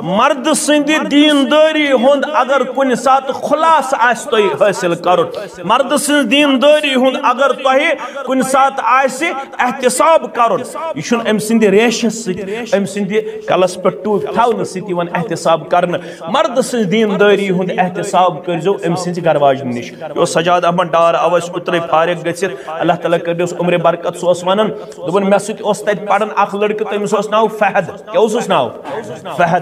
مرد سٕنٛدِ دیندٲری ہُنٛد اگر کُنہِ ساتہٕ خلاصہٕ آسہِ تۄہہِ حٲصِل کرُن، مرد سٕنٛز دیندٲری ہُنٛد اگر تۄہہِ کُنہِ ساتہٕ آسہِ احتساب کرُن، یہِ چھُنہٕ أمۍ سٕنٛدِ ریشہِ سۭتۍ، أمۍ سٕنٛدِ کلس پٮ۪ٹھ ٹوٗپۍ تھاونہٕ سۭتۍ یِوان احتساب کرنہٕ۔ مرد سٕنٛز دیندٲری ہُنٛد احتساب کٔرۍزیو أمۍ سٕنٛزِ گرواجنہِ نِش۔ یہِ اوس سجاد احمد ڈار، اوس اوترے فارغ گٔژھِتھ، اللہ تعالیٰ کٔرنس عمرِ برکت۔ سُہ اوس ونان، دوٚپُن، مےٚ سۭتۍ اوس تتہِ پران اکھ لڑکہٕ، تٔمِس اوس ناو فہد۔ کیٛاہ اوسُس ناو؟ فہد۔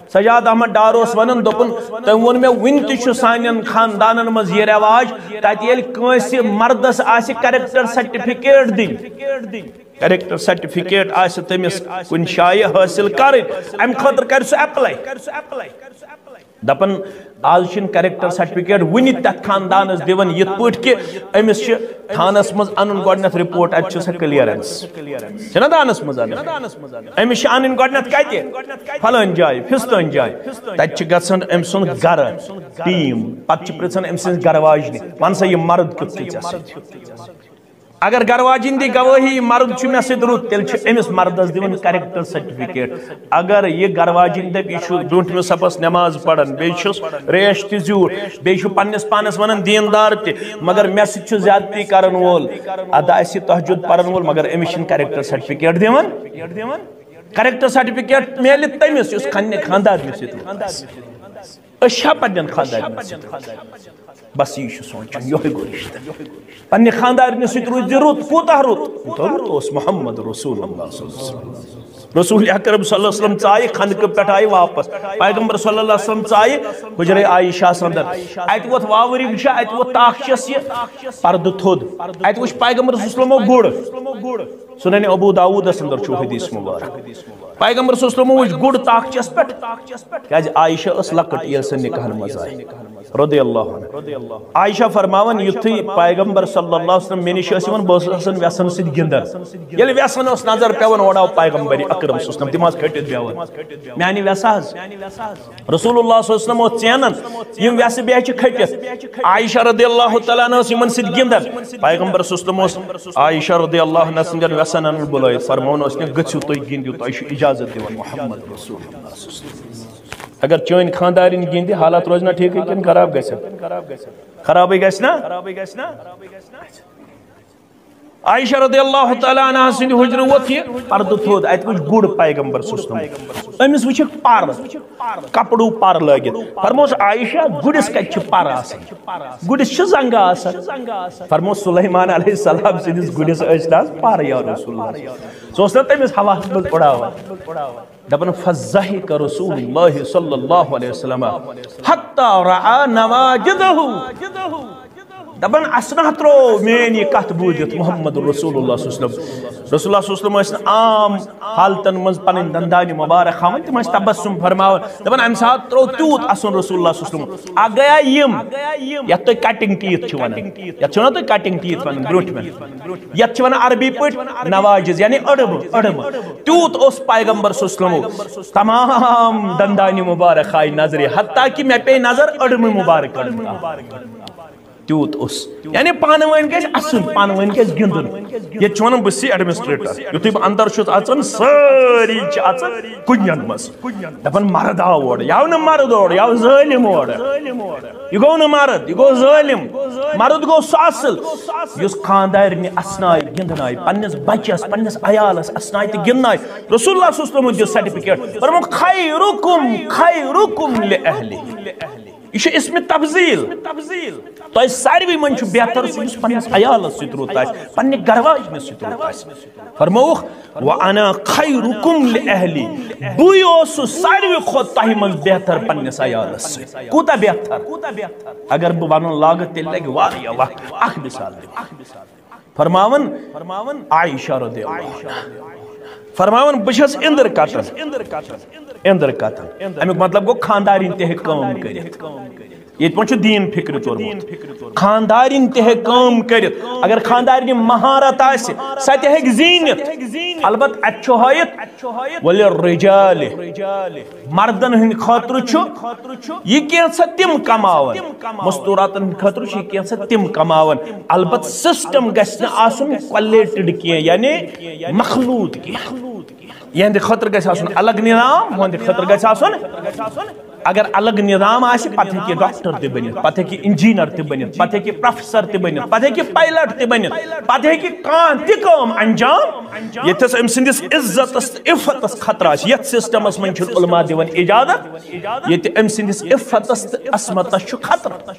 سجاد احمد ڈار اوس ونان، دوٚپُن، تٔمۍ ووٚن مےٚ، وُنہِ تہِ چھُ سانٮ۪ن خاندانن منٛز یہِ رٮ۪واج، تتہِ ییٚلہِ کٲنٛسہِ مردس آسہِ character certificate دِنۍ، کریکٹر سرٹیفکیٹ آسہِ تٔمِس کُنہِ جایہِ حٲصِل کرٕنۍ، امہِ خٲطرٕ کرِ سُہ ایپلاے۔ دپان، آز چھِنہٕ کریکٹر سرٹیفکیٹ وُنہِ تتھ خاندانس دِوان، یِتھ پٲٹھۍ کہِ أمِس چھِ تھانس منٛز انُن گۄڈٕنیتھ رپورٹ، اتہِ چھِ سۄ کلیئرنس، چھِنہ تھانس منٛز انٕنۍ؟ أمِس چھِ انٕنۍ گۄڈٕنیتھ کتہِ؟ فلٲنۍ جایہِ، فستٲنۍ جایہِ۔ تتہِ چھِ گژھان أمۍ سُنٛد گرٕ ٹیم، پتہٕ چھِ پرژھان أمۍ سٕنٛز گرٕ واجنہِ، ون سا، یہِ مرد کیُتھ چھُ ژےٚ سۭتۍ؟ اگر گرٕ واجِنۍ دی گوٲہی، یہِ مرد چھُ مےٚ سۭتۍ رُت، تیٚلہِ چھِ أمِس مردس دِوان کریکٹر سرٹیفکیٹ۔ اگر یہِ گرٕ واجِنۍ دپہِ، یہِ چھُ برونٛٹھمِس صفس نماز پران، بیٚیہِ چھُس ریش تہِ زیوٗٹھ، بیٚیہِ چھُ پننِس پانس ونان دیندار تہِ، مگر مےٚ سۭتۍ چھُ زیادتی کرن وول، ادا آسہِ تہجد پرن وول، مگر أمِس چھِنہٕ کریکٹر سرٹیفکیٹ دِوان۔ کریکٹر سرٹیفکیٹ میلہِ تٔمِس، یُس پننہِ خاندارنہِ سۭتۍ رُت آسہِ۔ أسۍ چھا پننٮ۪ن خاندارنٮ۪ن سۭتۍ رُت؟ بس یی چھُ سونٛچُن، یِہوٚے گوٚو رِشتہٕ۔ پننہِ خاندارنہِ سۭتۍ روٗزِ رُت، کوٗتاہ رُت؟ کوٗتاہ رُت اوس محمد رسول اللہ صلی اللہ علیہ وسلم۔ رسول اکرم صلی اللہ علیہ وسلم ژایہِ خندقہٕ پٮ۪ٹھ، آیہِ واپس۔ پیغمبر صلی اللہ علیہ وسلم ژایہِ حجرے عائشہ اندر۔ اتہِ ووٚتھ واورِ وٕچھا، اتہِ ووٚتھ تاخچس یہِ پردٕ تھوٚد۔ اتہِ وٕچھ پیغمبر صلی اللہ علیہ وسلمو گُر۔ سنن ابو داؤدس اندر چھُ حدیث مبارک۔ پیغمبر صلی اللہ علیہ وسلمو وٕچھ گُر تاخچس پٮ۪ٹھ، کیازِ عائشہ ٲس لۄکٕٹ ییٚلہِ سۄ نکاحن منٛز آیہِ، رضی اللہ عنہ۔ عائشہ فرماوان، یُتھُے پیغمبر صلی اللہ علیہ وسلم مےٚ نِش ٲسۍ یِوان، بہٕ اوسُس آسان وٮ۪سن سۭتۍ گِنٛدان۔ ییٚلہِ وٮ۪سن ٲس نظر پٮ۪وان، اورٕ آو پیغمبر اکرم صلی اللہ علیہ وسلم، تِم آسہٕ کھٔٹِتھ بیٚہوان۔ میانہِ وٮ۪سہٕ حظ، رسول اللہ صلی اللہ علیہ وسلم اوس ژینان، یِم وٮ۪سہٕ بیٚہہ چھِ کھٔٹِتھ۔ عائشہ رضی اللہ تعالیٰ عنہ ٲس یِمن سۭتۍ گِنٛدان۔ پیغمبر صلی اللہ علیہ وسلم اوس عائشہ رضی اللہ عنہ سٕنٛدٮ۪ن وٮ۪سن انان بُلٲیِتھ، فرماوان اوس، "گژھِو تُہۍ گِنٛدِو، تۄہہِ چھُ اجازت دِوان محمد رسول اللہ صلی اللہ علیہ وسلم۔" اگر چٲنۍ خاندارِنۍ گِنٛدِ، حالات روزِ نہ ٹھیٖکٕے کِنہٕ خراب گژھِ؟ خرابٕے گژھِ نا؟ عائشہ رضی اللہ تعالیٰ عنہا سٕنٛدِ حُجرٕ ووٚتھ یہِ پردٕ تھوٚد، اتہِ وٕچھ گُر پیغمبر صلی اللہ علیہ وسلم۔ أمِس وٕچھکھ پر، کپڑو پر لٲگِتھ۔ فرموس، "عائشہ، گُرِس کتہِ چھِ پر آسان؟ گُرِس چھِ زنٛگہٕ آسان۔" فرموس، "سلیمان علیہ السلام سٕنٛدِس گُرِس ٲسۍ نہ حظ پر، یا رسول اللہ؟" سُہ اوس نہ تٔمِس ہوہس منٛز اُڑاوان۔ دپان، "فضحک رسول اللہ صلی اللہ علیہ وسلم حتی رعا نواجذہ۔" دپان، اسنہ ترٛوو میٲنۍ یہِ کتھ بوٗزِتھ محمد رسول اللہ صلی اللہ علیہ وسلم۔ رسول اللہ صلی اللہ علیہ وسلم ٲسۍ نہٕ عام حالتن منٛز پنٕنۍ دندانہِ مبارک ہاوان، تِم ٲسۍ تبسم فرماوان۔ دپان، امہِ ساتہٕ ترٛوو تیوٗت اصل رسول اللہ صلی اللہ علیہ وسلم۔ اکھ گٔیا یِم، یتھ تُہۍ cutting teeth چھِو ونان، یتھ چھِو نا تُہۍ cutting teeth ونان برٛونٛٹھمٮ۪ن، یتھ چھِ ونان عربی پٲٹھۍ نواجذ، یعنی أڑمہٕ، أڑمہٕ۔ تیوٗت اوس پیغمبر صلی اللہ علیہ وسلم تمام دندانہِ مبارک ہاوِ نظرِ، حتیٰ کہ مےٚ پیٚیہِ نظر أڑمہٕ مبارک۔ تیوٗت اوس۔ یعنی پانہٕ ؤنۍ گژھِ اَسُن، پانہٕ ؤنۍ گژھِ گِنٛدُن۔ ییٚتہِ چھُ وَنان بہٕ چھُسٕے administrator۔ یُتھُے بہٕ اَندَر چھُس اَژان، سٲری چھِ اَژان کُنٮ۪ن منٛز۔ دَپان، "مرد آو اورٕ، یہِ آو نہٕ مرد اورٕ، یہِ آو ظٲلِم اورٕ۔ یہِ گوٚو نہٕ مرد، یہِ گوٚو ظٲلِم۔ مرد گوٚو سُہ اَصٕل، یُس خانٛدارنہِ اَسنایہِ، گِنٛدنایہِ، پنٛنِس بَچَس، پنٛنِس عیالَس اَسنایہِ تہٕ گِنٛدنایہِ۔" رسول اللہ صلی اللہ علیہ وسلمَن دیُت certificate، فرمووُکھ، "خیرکم، خیرکم لأہلہ۔" یہِ چھُ اسمِ تفضیل۔ تۄہہِ ساروی منٛز چھُ بہتر سُہ، یُس پننِس عیالس سۭتۍ رُت آسہِ، پننہِ گرٕ واجنہِ سۭتۍ رُت آسہِ۔ فرمووُکھ، "وَأَنَا خَيْرُكُمْ لِأَهْلِي۔" بٕے اوسُس ساروی کھۄتہٕ تۄہہِ منٛز بہتر پننِس عیالس سۭتۍ۔ کوٗتاہ بہتر؟ اگر بہٕ ونُن لاگہٕ، تیٚلہِ لگہِ واریاہ وقت۔ اکھ مثال دِمہٕ۔ فرماوان، فرماوان عائشہ رضی اللہ عنہا۔ فرماوان، بہٕ چھَس اِندر کتن۔ اِندر کتن۔ اَمیُک مطلب گوٚو، خاندارِنۍ تہِ ہیٚکہِ کٲم کٔرِتھ۔ ییٚتہِ پٮ۪ٹھ چھُ دیٖن فِکرِ توٚرمُت۔ خاندارِنۍ تہِ ہیٚکہِ کٲم کٔرِتھ۔ اگر خاندارِنہِ مہارت آسہِ، سۄ تہِ ہیٚکہِ زیٖنِتھ۔ البتہ اَتہِ چھُ ہٲیِتھ، وَلِلرِّجَالِ۔ مردن ہٕنٛدِ خٲطرٕ چھُ یہِ کینٛژھا تِم کماون، مستوٗراتن ہٕنٛدِ خٲطرٕ چھُ یہِ کینٛژھا تِم کماون۔ البتہ system گژھِ نہٕ آسُن collated کینٛہہ، یعنی مخلوط کینٛہہ۔ یِہنٛدِ خٲطرٕ گژھِ آسُن الگ نظام، ہُہنٛدِ خٲطرٕ گژھِ آسُن۔ اگر الگ نظام آسہِ، پتہٕ ہیٚکہِ ڈاکٹر تہِ بٔنِتھ، پتہٕ ہیٚکہِ engineer تہِ بٔنِتھ، پتہٕ ہیٚکہِ professor تہِ بٔنِتھ، پتہٕ ہیٚکہِ pilot تہِ بٔنِتھ، پتہٕ ہیٚکہِ کانٛہہ تہِ کٲم انجام۔ ییٚتھس أمۍ سٕنٛدِس عزتس تہٕ عفتس خطرٕ آسہِ، یتھ systemس منٛز چھُنہٕ علماء دِوان اجازت، ییٚتہِ أمۍ سٕنٛدِس عفتس تہٕ عصمتس چھُ خطرٕ۔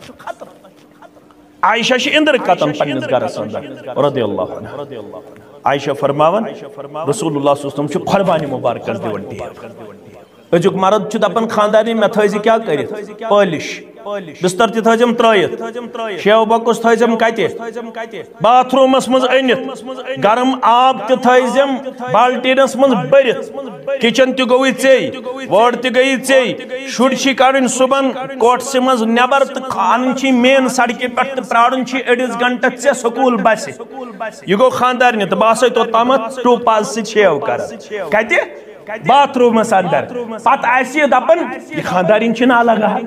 عائشہ چھِ اِندر کتن پننِس گرس اندر، رضی اللہ عنہا۔ عائشہ فرماوان، رسول اللہ صلی اللہ علیہ وسلم چھُ قربانی مبارکس دِوان ٹیب۔ أزیُک مرد چھُ دپان خاندارنہِ، "مےٚ تھٲیزِ کیٛاہ کٔرِتھ؟ پٲلِش۔" بستر تہِ تھٲیزٮ۪م ترٲیِتھ، شیو بۄکُس تھٲیزٮ۪م کتہِ؟ باتھ روٗمس منٛز أنِتھ۔ گرم آب تہِ تھٲیزٮ۪م بالٹیٖنس منٛز بٔرِتھ۔ کچن تہِ گوٚوُے ژے، وٲر تہِ گٔیی ژے۔ شُرۍ چھی کڑٕنۍ صُبحن کوٹھسہِ منٛز نٮ۪بر تہٕ انٕنۍ چھی مین سڑکہِ پٮ۪ٹھ تہٕ پرارُن چھی أڑِس گنٹس ژےٚ سکوٗل بسہِ۔ یہِ گوٚو خاندارنہِ تہٕ بہٕ آسے توٚتامتھ ٹوٗپاز سۭتۍ شیو کران۔ کتہِ؟ باتھ روٗمس اندر۔ پتہٕ آسہِ یہِ دپان، یہِ خاندارِنۍ چھِ نالگا۔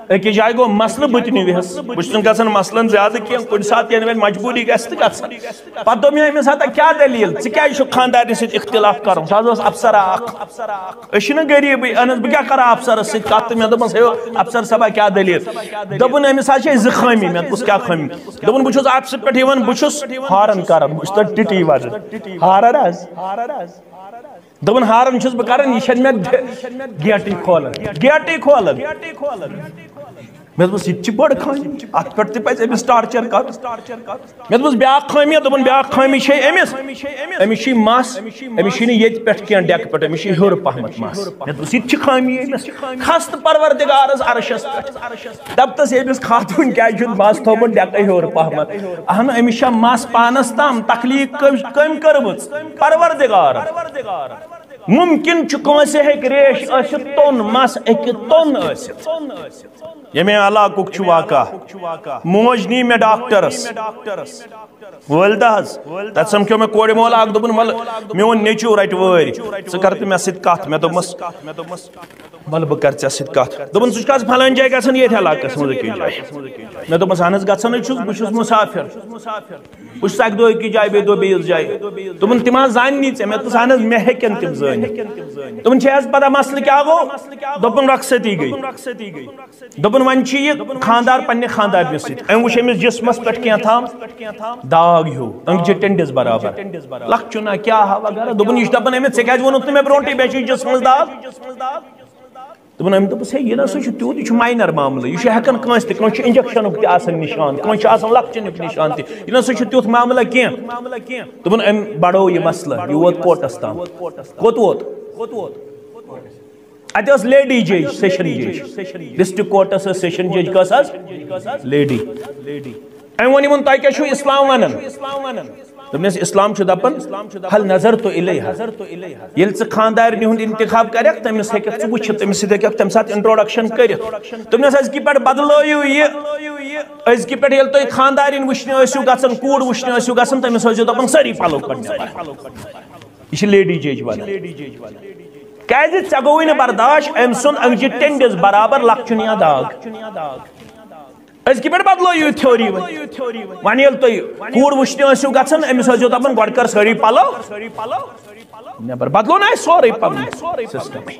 أکِس جایہِ گوٚو مسلہٕ، بہٕ تہِ نِوِہس۔ بہٕ چھُس نہٕ گژھان مسلن زیادٕ کینٛہہ، کُنہِ ساتہٕ ییٚلہِ وۄنۍ مجبوٗری گژھِ تہٕ گژھان۔ پتہٕ دوٚپ مےٚ أمِس، ہتا کیٛاہ دٔلیٖل؟ ژٕ کیٛازِ چھُکھ خاندارنہِ سۭتۍ اختلاف کران؟ سُہ حظ اوس افسرا اکھ۔ أسۍ چھِنہٕ غریٖبٕے، اہن حظ، بہٕ کیٛاہ کرٕ افسرس سۭتۍ کتھ؟ تہٕ مےٚ دوٚپمس، ہے افسر صٲبا، کیٛاہ دٔلیٖل؟ دوٚپُن، أمِس حظ چھِ اَسہِ زٕ خٲمی۔ مےٚ دوٚپُس، کیٛاہ خٲمی؟ دوٚپُن، بہٕ چھُس آفسہٕ پٮ۪ٹھ یِوان، بہٕ چھُس ہارن کران، بہٕ چھُس تَتھ ٹِٹی وَزان۔ ہارن حظ۔ دوٚپُن، ہارن چھُس بہٕ کران، یہِ چھَنہٕ مےٚ گیٹٕے کھولان، گیٹٕے کھولان۔ مےٚ دوٚپُس، یہِ تہِ چھِ بٔڑ خٲمی، اَتھ پٮ۪ٹھ تہِ پَزِ أمِس ٹارچر کرُن۔ مےٚ دوٚپُس، بیٛاکھ خٲمی، دوٚپُن، بیٛاکھ خٲمی چھے أمِس، أمِس چھُے مَس، أمِس چھُے نہٕ ییٚتہِ پٮ۪ٹھ کینٛہہ ڈٮ۪کہٕ پٮ۪ٹھ، أمِس چھُے ہیوٚر پہمتھ مَس۔ مےٚ دوٚپُس، یہِ تہِ چھِ خٲمی أمِس، کھس تہٕ پروردگارس عرشس پٮ۪ٹھ۔ دَپتَس، أمِس خاتوٗن کیٛازِ چھُنہٕ مَس تھوٚومُت ڈٮ۪کَے ہیوٚر پہمتھ؟ اہن، أمِس چھا مَس پانَس تام؟ تخلیٖق کٔمۍ، کٔمۍ کٔرمٕژ؟ پروردگار۔ مُمکِن چھُ کٲنٛسہِ ہیٚکہِ ریش ٲسِتھ توٚن، مَس ہیٚکہِ توٚن ٲسِتھ۔ ییٚمہِ علاقُک چھُ واقعہ، موج نی مےٚ ڈاکٹرس۔ والدہ حظ، تَتہِ سَمکھیو مےٚ کورِ مول اکھ، دوٚپُن، "وَلہٕ، میون نیٚچوٗ رَٹہِ وٲرۍ، ژٕ کر تہٕ مےٚ سۭتۍ کَتھ۔" مےٚ دوٚپمَس، "وَلہٕ، بہٕ کَرٕ ژےٚ سۭتۍ کَتھ۔" دوٚپُن، "ژٕ چھُکھ حظ فلٲنۍ جایہِ گژھان، ییٚتھۍ علاقَس منٛز أکِس جایہِ؟" مےٚ دوٚپمَس، "اَہن حظ، گژھان حظ چھُس، بہٕ چھُس مُسافِر۔" بہٕ چھُس اَکہِ دۄہ أکِس جایہِ، بیٚیہِ دۄہ بیٚیِس جایہِ۔ دوٚپُن، "تِم حظ زاننی ژےٚ؟" مےٚ دوٚپُس، "اَہن حظ، مےٚ ہیٚکن تِم زٲنِتھ۔" دوٚپُن، "چھے حظ پتہ مسلہٕ کیٛاہ گوٚو؟" دوٚپُن، "رۄخصتی گٔے۔" دوٚپُن، "وۄنۍ چھُ یہِ خانٛدار پننہِ خانٛدارنہِ سۭتۍ، أمۍ وُچھ أمِس جسمس پٮ۪ٹھ کینٛہہ تام داغ ہیوٗ، أنٛگجہِ ٹٔنٛڈِس برابر، لۄکچُن ہا کیٛاہ ہا وغیرہ۔" دوٚپُن، "یہِ چھُ دپان أمِس، ژےٚ کیٛازِ ووٚنُتھ نہٕ مےٚ برونٛٹھٕے مےٚ چھُ جسمس داغ؟" دوٚپُن، أمۍ دوٚپُس، "ہے، یہِ نہ سا چھُ تیوٗت، یہِ چھُ ماینر معاملہٕ، یہِ چھُ ہٮ۪کان کٲنٛسہِ تہِ، کٲنٛسہِ چھُ انجیکشنُک تہِ آسان نِشان، کٲنٛسہِ چھُ آسان لۄکچنُک نِشان تہِ، یہِ نہ سا چھُ تیُتھ معاملہٕ کینٛہہ۔" دوٚپُن، أمۍ بڑوو یہِ مسلہٕ، یہِ ووت کورٹس تام۔ کوٚت ووت؟ اَتہِ ٲس لیڈی جج، سیشن جج، ڈسٹرکٹ کورٹس ٲس سیشن جج، کۄس حظ؟ لیڈی۔ أمۍ ووٚن یِمن، "تۄہہِ کیٛاہ چھُو اسلام ونان؟" دوٚپنس، "اسلام چھُ دپان، ہل نظر تو الیہا، ییٚلہِ ژٕ خانٛدارنہِ ہُنٛد انتخاب کرکھ، تٔمِس ہیٚککھ ژٕ وٕچھِتھ، تٔمِس سۭتۍ ہیٚککھ تمہِ ساتہٕ انٹروڈکشن کٔرِتھ۔" دوٚپنس، "أزکہِ پٮ۪ٹھ بدلٲیِو یہِ، أزکہِ پٮ۪ٹھ ییٚلہِ تُہۍ خانٛدارِنۍ وٕچھنہِ ٲسِو گژھان، کوٗر وٕچھنہِ ٲسِو گژھان، تٔمِس ٲسۍزیو دپان، سٲری پلو کٔڑ نٮ۪بر۔" یہِ چھِ لیڈی جج ونان۔ کیٛازِ ژےٚ گوٚوُے نہٕ برداش أمۍ سُنٛد أنٛگجہِ ٹیٚنٛڈِس برابر لۄکچُن یا داغ؟ أزکہِ پٮ۪ٹھ بدلو یہِ تھیوری وۄنۍ۔ وۄنۍ ییٚلہِ تُہۍ کوٗر وٕچھنہِ ٲسِو گژھان، أمِس ٲسۍزیو دپان، "گۄڈٕ کر سٲری پلو نٮ۪بر۔" بدلو نہ اَسہِ سورُے پنُن سسٹمٕے۔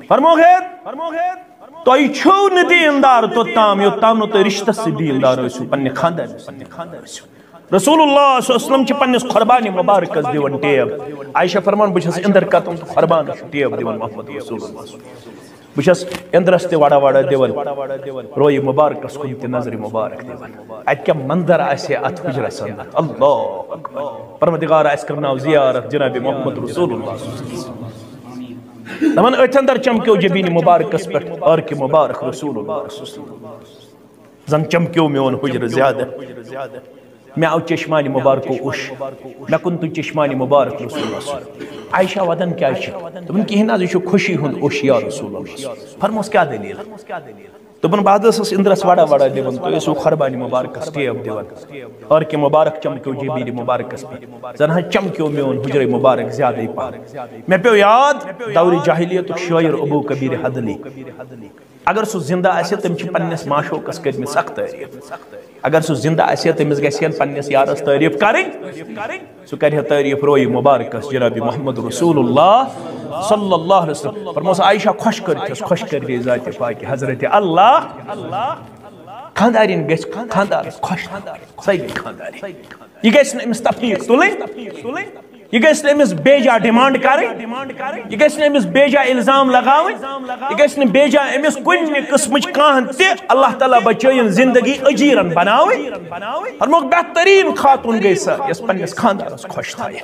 فرموو ہے، تۄہہِ چھِو نہٕ دیٖندار توٚتام، یوٚتام نہٕ تُہۍ رشتس سۭتۍ دیٖندار ٲسِو، پننہِ خاندارنہِ سۭتۍ دیٖندار ٲسِو۔ رسول اللہ صلی اللہ علیہ وسلم چھِ پننِس قربانِ مبارکس دِوان ٹیب۔ عائشہ فرمان، بہٕ چھَس اندر کتُن تہٕ قربانس چھُ ٹیب دِوان محمد رسول اللہ۔ بہٕ چھَس اندرس تہِ وڑا وڑا دِوان، رویہِ مبارکس کُن تہِ نظرِ مبارک دِوان۔ اتہِ کیٛاہ منظر آسہِ ہے اتھ حجرس اندر۔ اللہ اکبر۔ پروردگار آسہِ کرناو زیارت جناب محمد رسول اللہ صلی اللہ علیہ وسلم۔ دپان، أتھۍ اندر چمکیو جبینِ مبارکس پٮ۪ٹھ عرقِ مبارک رسول اللہ صلی اللہ علیہ وسلم۔ زن چمکیو میون حجرٕ زیادٕ۔ مےٚ آو چشمانِ مبارکو اوٚش۔ مےٚ کُن تُج چشمانِ مبارک رسول اللہ صلی اللہ علیہ وسلم۔ عائشہ ودان کیٛازِ چھِ؟ دوٚپُن، کِہیٖنۍ نہ حظ، یہِ چھُ خوشی ہُنٛد اوٚش یا رسول اللہ۔ فرموس، کیٛاہ دٔلیٖل؟ دوٚپُن، بہٕ حظ ٲسٕس اندرس وڑا وڑا دِوان، تُہۍ ٲسِو قربانِ مبارکس ٹیب دِوان۔ عرقِ مبارک چمکیو جبینِ مبارکس پٮ۪ٹھ۔ زن حظ چمکیو میون حجرے مبارک زیادَے پہن۔ مےٚ پیوٚو یاد دورِ جاہلیتُک شٲعر ابو کبیر حدلی۔ اگر سُہ زندٕ آسہِ ہے، تٔمۍ چھِ پننِس معشوقس کٔرمٕتۍ سخ تعریف۔ اگر سُہ زندٕ آسہِ ہے، تٔمِس گژھِ ہن پننِس یارس تعریف کرٕنۍ۔ سُہ کرِ ہے تعریف رویہِ مبارکس جناب محمد رسول اللہ صلی اللہ علیہ وسلم۔ فرموس، عائشہ، خۄش کٔرتھس، خۄش کٔرتھ ذاتِ پاکہِ حضرت اللہ۔ خاندارِنۍ گژھِ خاندارس خۄش، سۄے گٔے خاندارِنۍ۔ یہِ گژھِ نہٕ أمِس تفریق تُلٕنۍ۔ یہِ گژھِ نہٕ أمِس بیجا ڈیمانڈ کرٕنۍ، یہِ گژھِ نہٕ أمِس بیجا الزام لگاوٕنۍ، یہِ گژھِ نہٕ بیجا أمِس کُنہِ قٕسمٕچ کانٛہہ تہِ، اللہ تعالیٰ بچٲیِن، زندگی اجیرن بناوٕنۍ۔ فرموکھ، بہترین خاتون گٔے سۄ یۄس پننِس خاندارس خۄش تھایہِ۔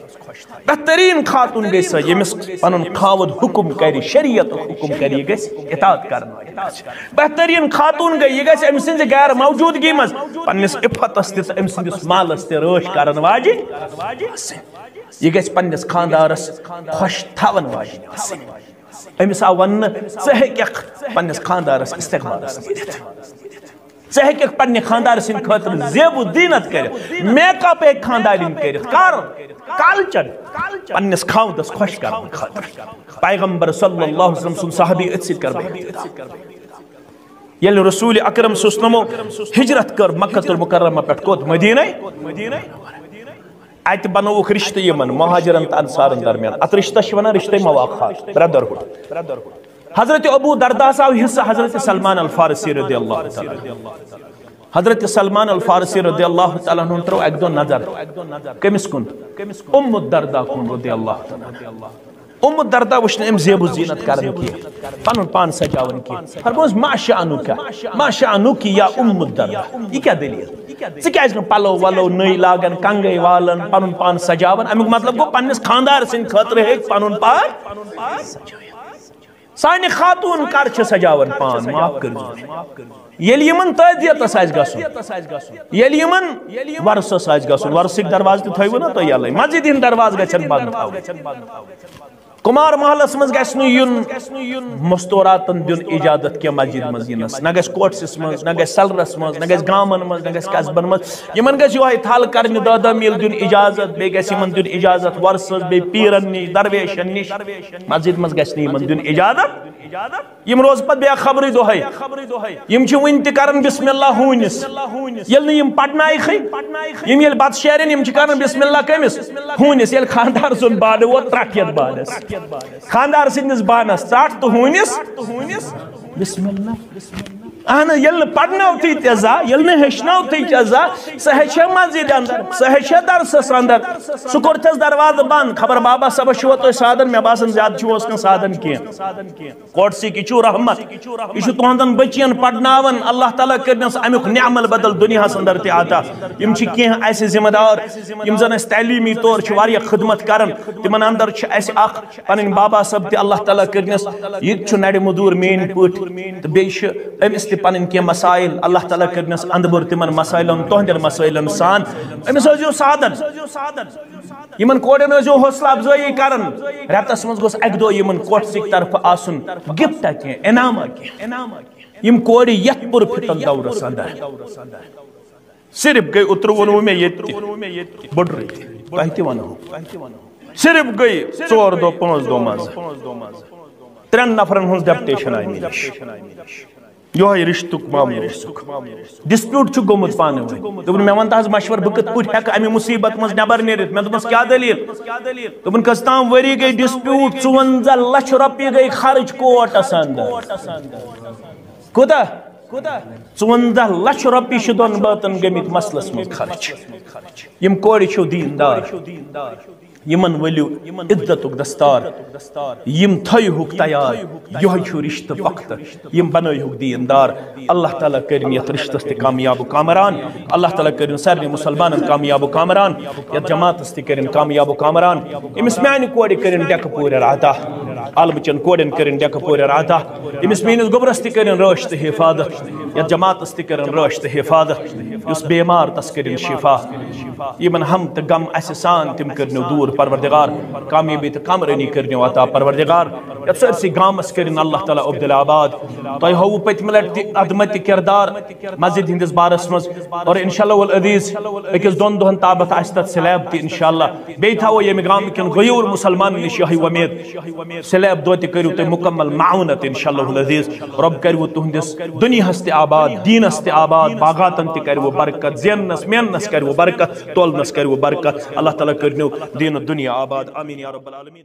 بہترین خاتون گٔے سۄ ییٚمِس پنُن خاوند حکم کرِ، شریعتُک حکم کرِ، یہِ گژھِ اطاعت کرن واجٮ۪ن آسٕنۍ۔ بہترین خاتون گٔے، یہِ گژھِ أمۍ سٕنٛزِ غیر موجودگی منٛز پننِس عفتس تہِ تہٕ أمۍ سٕنٛدِس مالس تہِ رٲچھ کرن واجٮ۪ن آسٕنۍ۔ یہِ گژھِ پننِس خاندارس خۄش تھاون واجٮ۪ن آسٕنۍ۔ أمِس آو وننہٕ، ژٕ ہیٚککھ پننِس خاندارس استقبالس کٔرِتھ۔ ژٕ ہیٚککھ پننہِ خاندار سٕنٛدِ خٲطرٕ زیب و زینت کٔرِتھ، میک اپ ہیٚکہِ خاندارِنۍ کٔرِتھ۔ کر؟ کالچن۔ پننِس خاوندس خۄش کرنہٕ خٲطرٕ۔ پیغمبر صلی اللہ علیہ وسلم سُنٛد صحابی، أتھۍ سۭتۍ کرٕ بہٕ اختتام۔ ییٚلہِ رسول اکرم صلی اللہ علیہ وسلمو ہجرت کٔر مکہ المکرمہ پٮ۪ٹھ کوٚت؟ مدینہ۔ اتہِ بنووُکھ رشتہٕ یِمن مہاجرن تہٕ انصارن درمیان۔ اتھ رشتس چھِ ونان رشتہ مواخات، بردرہُڈ۔ حضرت ابو درداہس آو حصہٕ حضرت سلمان الفارسی رضی اللہ تعالیٰ عنہ۔ حضرت سلمان الفارسی رضی اللہ تعالیٰ عنہ ترٲو اکہِ دۄہ نظر۔ کٔمِس کُن؟ ام الدرداء کُن رضی اللہ تعالیٰ عنہ۔ ام الدرداء وٕچھ نہٕ أمۍ زیب و زینت کران کینٛہہ، پنُن پان سجاوان کینٛہہ۔ فرموس، ما شأنک، ما شأنک یا ام الدرداء، یہِ کیٛاہ دٔلیٖل؟ ژٕ کیٛازِ نہٕ پلو ولو نٔے لاگان، کنگے والان، پنُن پان سجاوان؟ امیُک مطلب گوٚو، پننِس خاندار سٕنٛدِ خٲطرٕ ہیٚکہِ پنُن پان سجٲوِتھ۔ سانہِ خاتوٗن کر چھِ سجاوان پان؟ معاف کٔرۍزیو۔ ییٚلہِ یِمن تعزیتس آسہِ گژھُن، ییٚلہِ یِمن وۄرثس آسہِ گژھُن، وۄرثٕکۍ دروازٕ تہِ تھٲیوٕ نا تُہۍ یَلَے، مسجدِ ہِنٛدۍ دروازٕ گژھن بنٛد تھاوٕنۍ۔ کُمار محلس منٛز گژھِ نہٕ یُن مستوراتن دیُن اجازت کینٛہہ مسجد منٛز یِنس، نہ گژھِ کوٹسس منٛز، نہ گژھِ سلرس منٛز، نہ گژھِ گامن منٛز، نہ گژھِ قصبن منٛز۔ یِمن گژھِ یِہوٚے تھل کرنہِ دۄہ دۄہ میٖل دیُن اجازت، بیٚیہِ گژھِ یِمن دیُن اجازت وۄرثس، بیٚیہِ پیٖرن نِش، درویشن نِش۔ مسجد منٛز گژھِ نہٕ یِمن دیُن اجازت۔ یِم روزٕ پتہٕ بے خبرٕے دۄہے۔ یِم چھِ وٕنہِ تہِ کران بسم اللہ ہوٗنِس۔ ییٚلہِ نہٕ یِم پرنایکھٕے، یِم ییٚلہِ بتہٕ شیرن، یِم چھِ کران بسم اللہ کٔمِس؟ ہوٗنِس۔ ییٚلہِ خانٛدار سُنٛد بانہٕ ووت، ترٛٹھ یَتھ بانس۔ خانٛدار سٕنٛدِس بانس ترٛٹھ تہٕ ہوٗنِس۔ بسم اللہ۔ اہن حظ، ییٚلہِ نہٕ پرنٲوتھٕے تہِ زا، ییٚلہِ نہٕ ہیٚچھنٲوتھٕے تہِ زا، سُہ ہیٚچھِ ہا مسجدِ اندر، سُہ ہیٚچھِ ہا درسس اندر۔ سُہ کوٚرتھس دروازٕ بنٛد، خبر بابا صٲبس چھُوا تُہۍ سادن؟ مےٚ باسان زیادٕ چھُ اوس نہٕ سادن کینٛہہ۔ کوٹسٕکۍ، یہِ چھُ رحمت، یہِ چھُ تُہنٛدن بچین پرناوان۔ اللہ تعالیٰ کٔرنس امیُک نعم البدل دُنیاہس اندر تہِ عطا۔ یِم چھِ کینٛہہ اسہِ ذمہ دار، یِم زن اسہِ تعلیمی طور چھِ واریاہ خدمت کران۔ تِمن اندر چھِ اسہِ اکھ پنٕنۍ بابا صٲب تہِ، اللہ تعالیٰ کٔرنس، یہِ تہِ چھُ نرِ مدوٗر میٲنۍ پٲٹھۍ، تہٕ بیٚیہِ چھِ أمِس تہِ پنٕنۍ کینٛہہ مسائل، اللہ تعالیٰ کٔرنس اندٕ بٔر تِمن مسائلن، تُہنٛدٮ۪ن مسائلن سان۔ أمِس ٲسۍزیو سادن۔ یِمن کورٮ۪ن ٲسۍزیو حوصلہٕ افزٲیی کران۔ رٮ۪تس منٛز گوٚژھ اکہِ دۄہ یِمن کوٹسٕکۍ طرفہٕ آسُن گفٹا کینٛہہ، انعاما کینٛہہ۔ یِم کورِ یتھ پُرفتن دورس اندر، صرف گٔے، اوترٕ ووٚنوٕ مےٚ ییٚتہِ تہِ، بٔڈرٕے تہِ، تۄہہِ تہِ ونہو، صرف گٔے ژور دۄہ پانٛژھ دۄہ منٛز ترٛٮ۪ن نفرن ہٕنٛز ڈیپٹیشن آیہِ مےٚ نِش۔ یِہوٚے رِشتُک معاملہٕ اوسُکھ۔ ڈسپیوٹ چھُ گوٚمُت پانہٕ ؤنۍ۔ دوٚپُن، "مےٚ وَن تہٕ حظ مشورٕ، بہٕ کِتھ پٲٹھۍ ہٮ۪کہٕ اَمہِ مُصیٖبت منٛز نٮ۪بر نیٖرِتھ؟" مےٚ دوٚپمَس، "کیٛاہ دٔلیٖل؟" دوٚپُن، "کٔژ تام ؤری گٔے ڈسپیوٹ، ژُوَنزاہ لَچھ رۄپیہِ گٔے خرٕچ کوٹَس اندر۔" کوٗتاہ؟ ژُوَنزاہ لَچھ رۄپیہِ چھِ دۄن بٲژَن گٔمٕتۍ مسلَس منٛز خرٕچ۔ یِم کورِ چھِو دیٖندار۔ یِمن ؤلِو عزتُک دستار، یِم تھٲیہُکھ تیار۔ یِہوٚے چھُ رِشتہٕ پۄختہٕ، یِم بنٲیہُکھ دیٖندار۔ اللہ تعالیٰ کٔرِن یَتھ رِشتَس تہِ کامیاب و کامران۔ اللہ تعالیٰ کٔرِن سارنٕے مُسلمانَن کامیاب و کامران، یَتھ جماعتَس تہِ کٔرِن کامیاب و کامران۔ أمِس میٛانہِ کورِ کٔرِن ڈٮ۪کہٕ پورٮ۪ر عطا، عالمہٕ چٮ۪ن کورٮ۪ن کٔرِن ڈٮ۪کہٕ پورٮ۪ر عطا۔ أمِس میٛٲنِس گوٚبرَس تہِ کٔرِن رٲچھ تہٕ حفاظت، یَتھ جماعتَس تہِ کٔرِن رٲچھ تہٕ حفاظت۔ یُس بیمار، تَس کٔرِن شفا۔ یِمن ہم تہٕ غم اسہِ سان تِم کٔرنیو دوٗر پروردگار، کامیٲبی تہٕ کامرٲنی کٔرنیو عطا پروردگار۔ یتھ سٲرسٕے گامس کٔرِن اللہ تعالیٰ عبدالآباد۔ تۄہہِ ہووُ پٔتمہِ لٹہِ تہِ عظمت کردار مسجد ہٕنٛدِس بارس منٛز، اور انشاءاللہ العزیز أکِس دۄن دۄہن تابتھ آسہِ تتھ سلیب تہِ انشاءاللہ۔ بیٚیہِ تھاوو ییٚمہِ گامہٕ کٮ۪ن غیور مسلمانن نِش یِہوٚے وۄمید، سلیب دۄہ تہِ کٔرِو تُہۍ مکمل معاونت انشاءاللہ العزیز۔ رۄب کَرِوٕ تُہنٛدِس دُنیاہَس تہِ آباد، دیٖنَس تہِ آباد، باغاتَن تہِ کَرِوٕ برکت، زیننَس میننَس کَرِوٕ برکت، تولنَس کَرِوٕ برکت۔ اللہ تعالیٰ کٔرِنو دیٖن و دُنیا آباد۔ آمین یا رب العالمین۔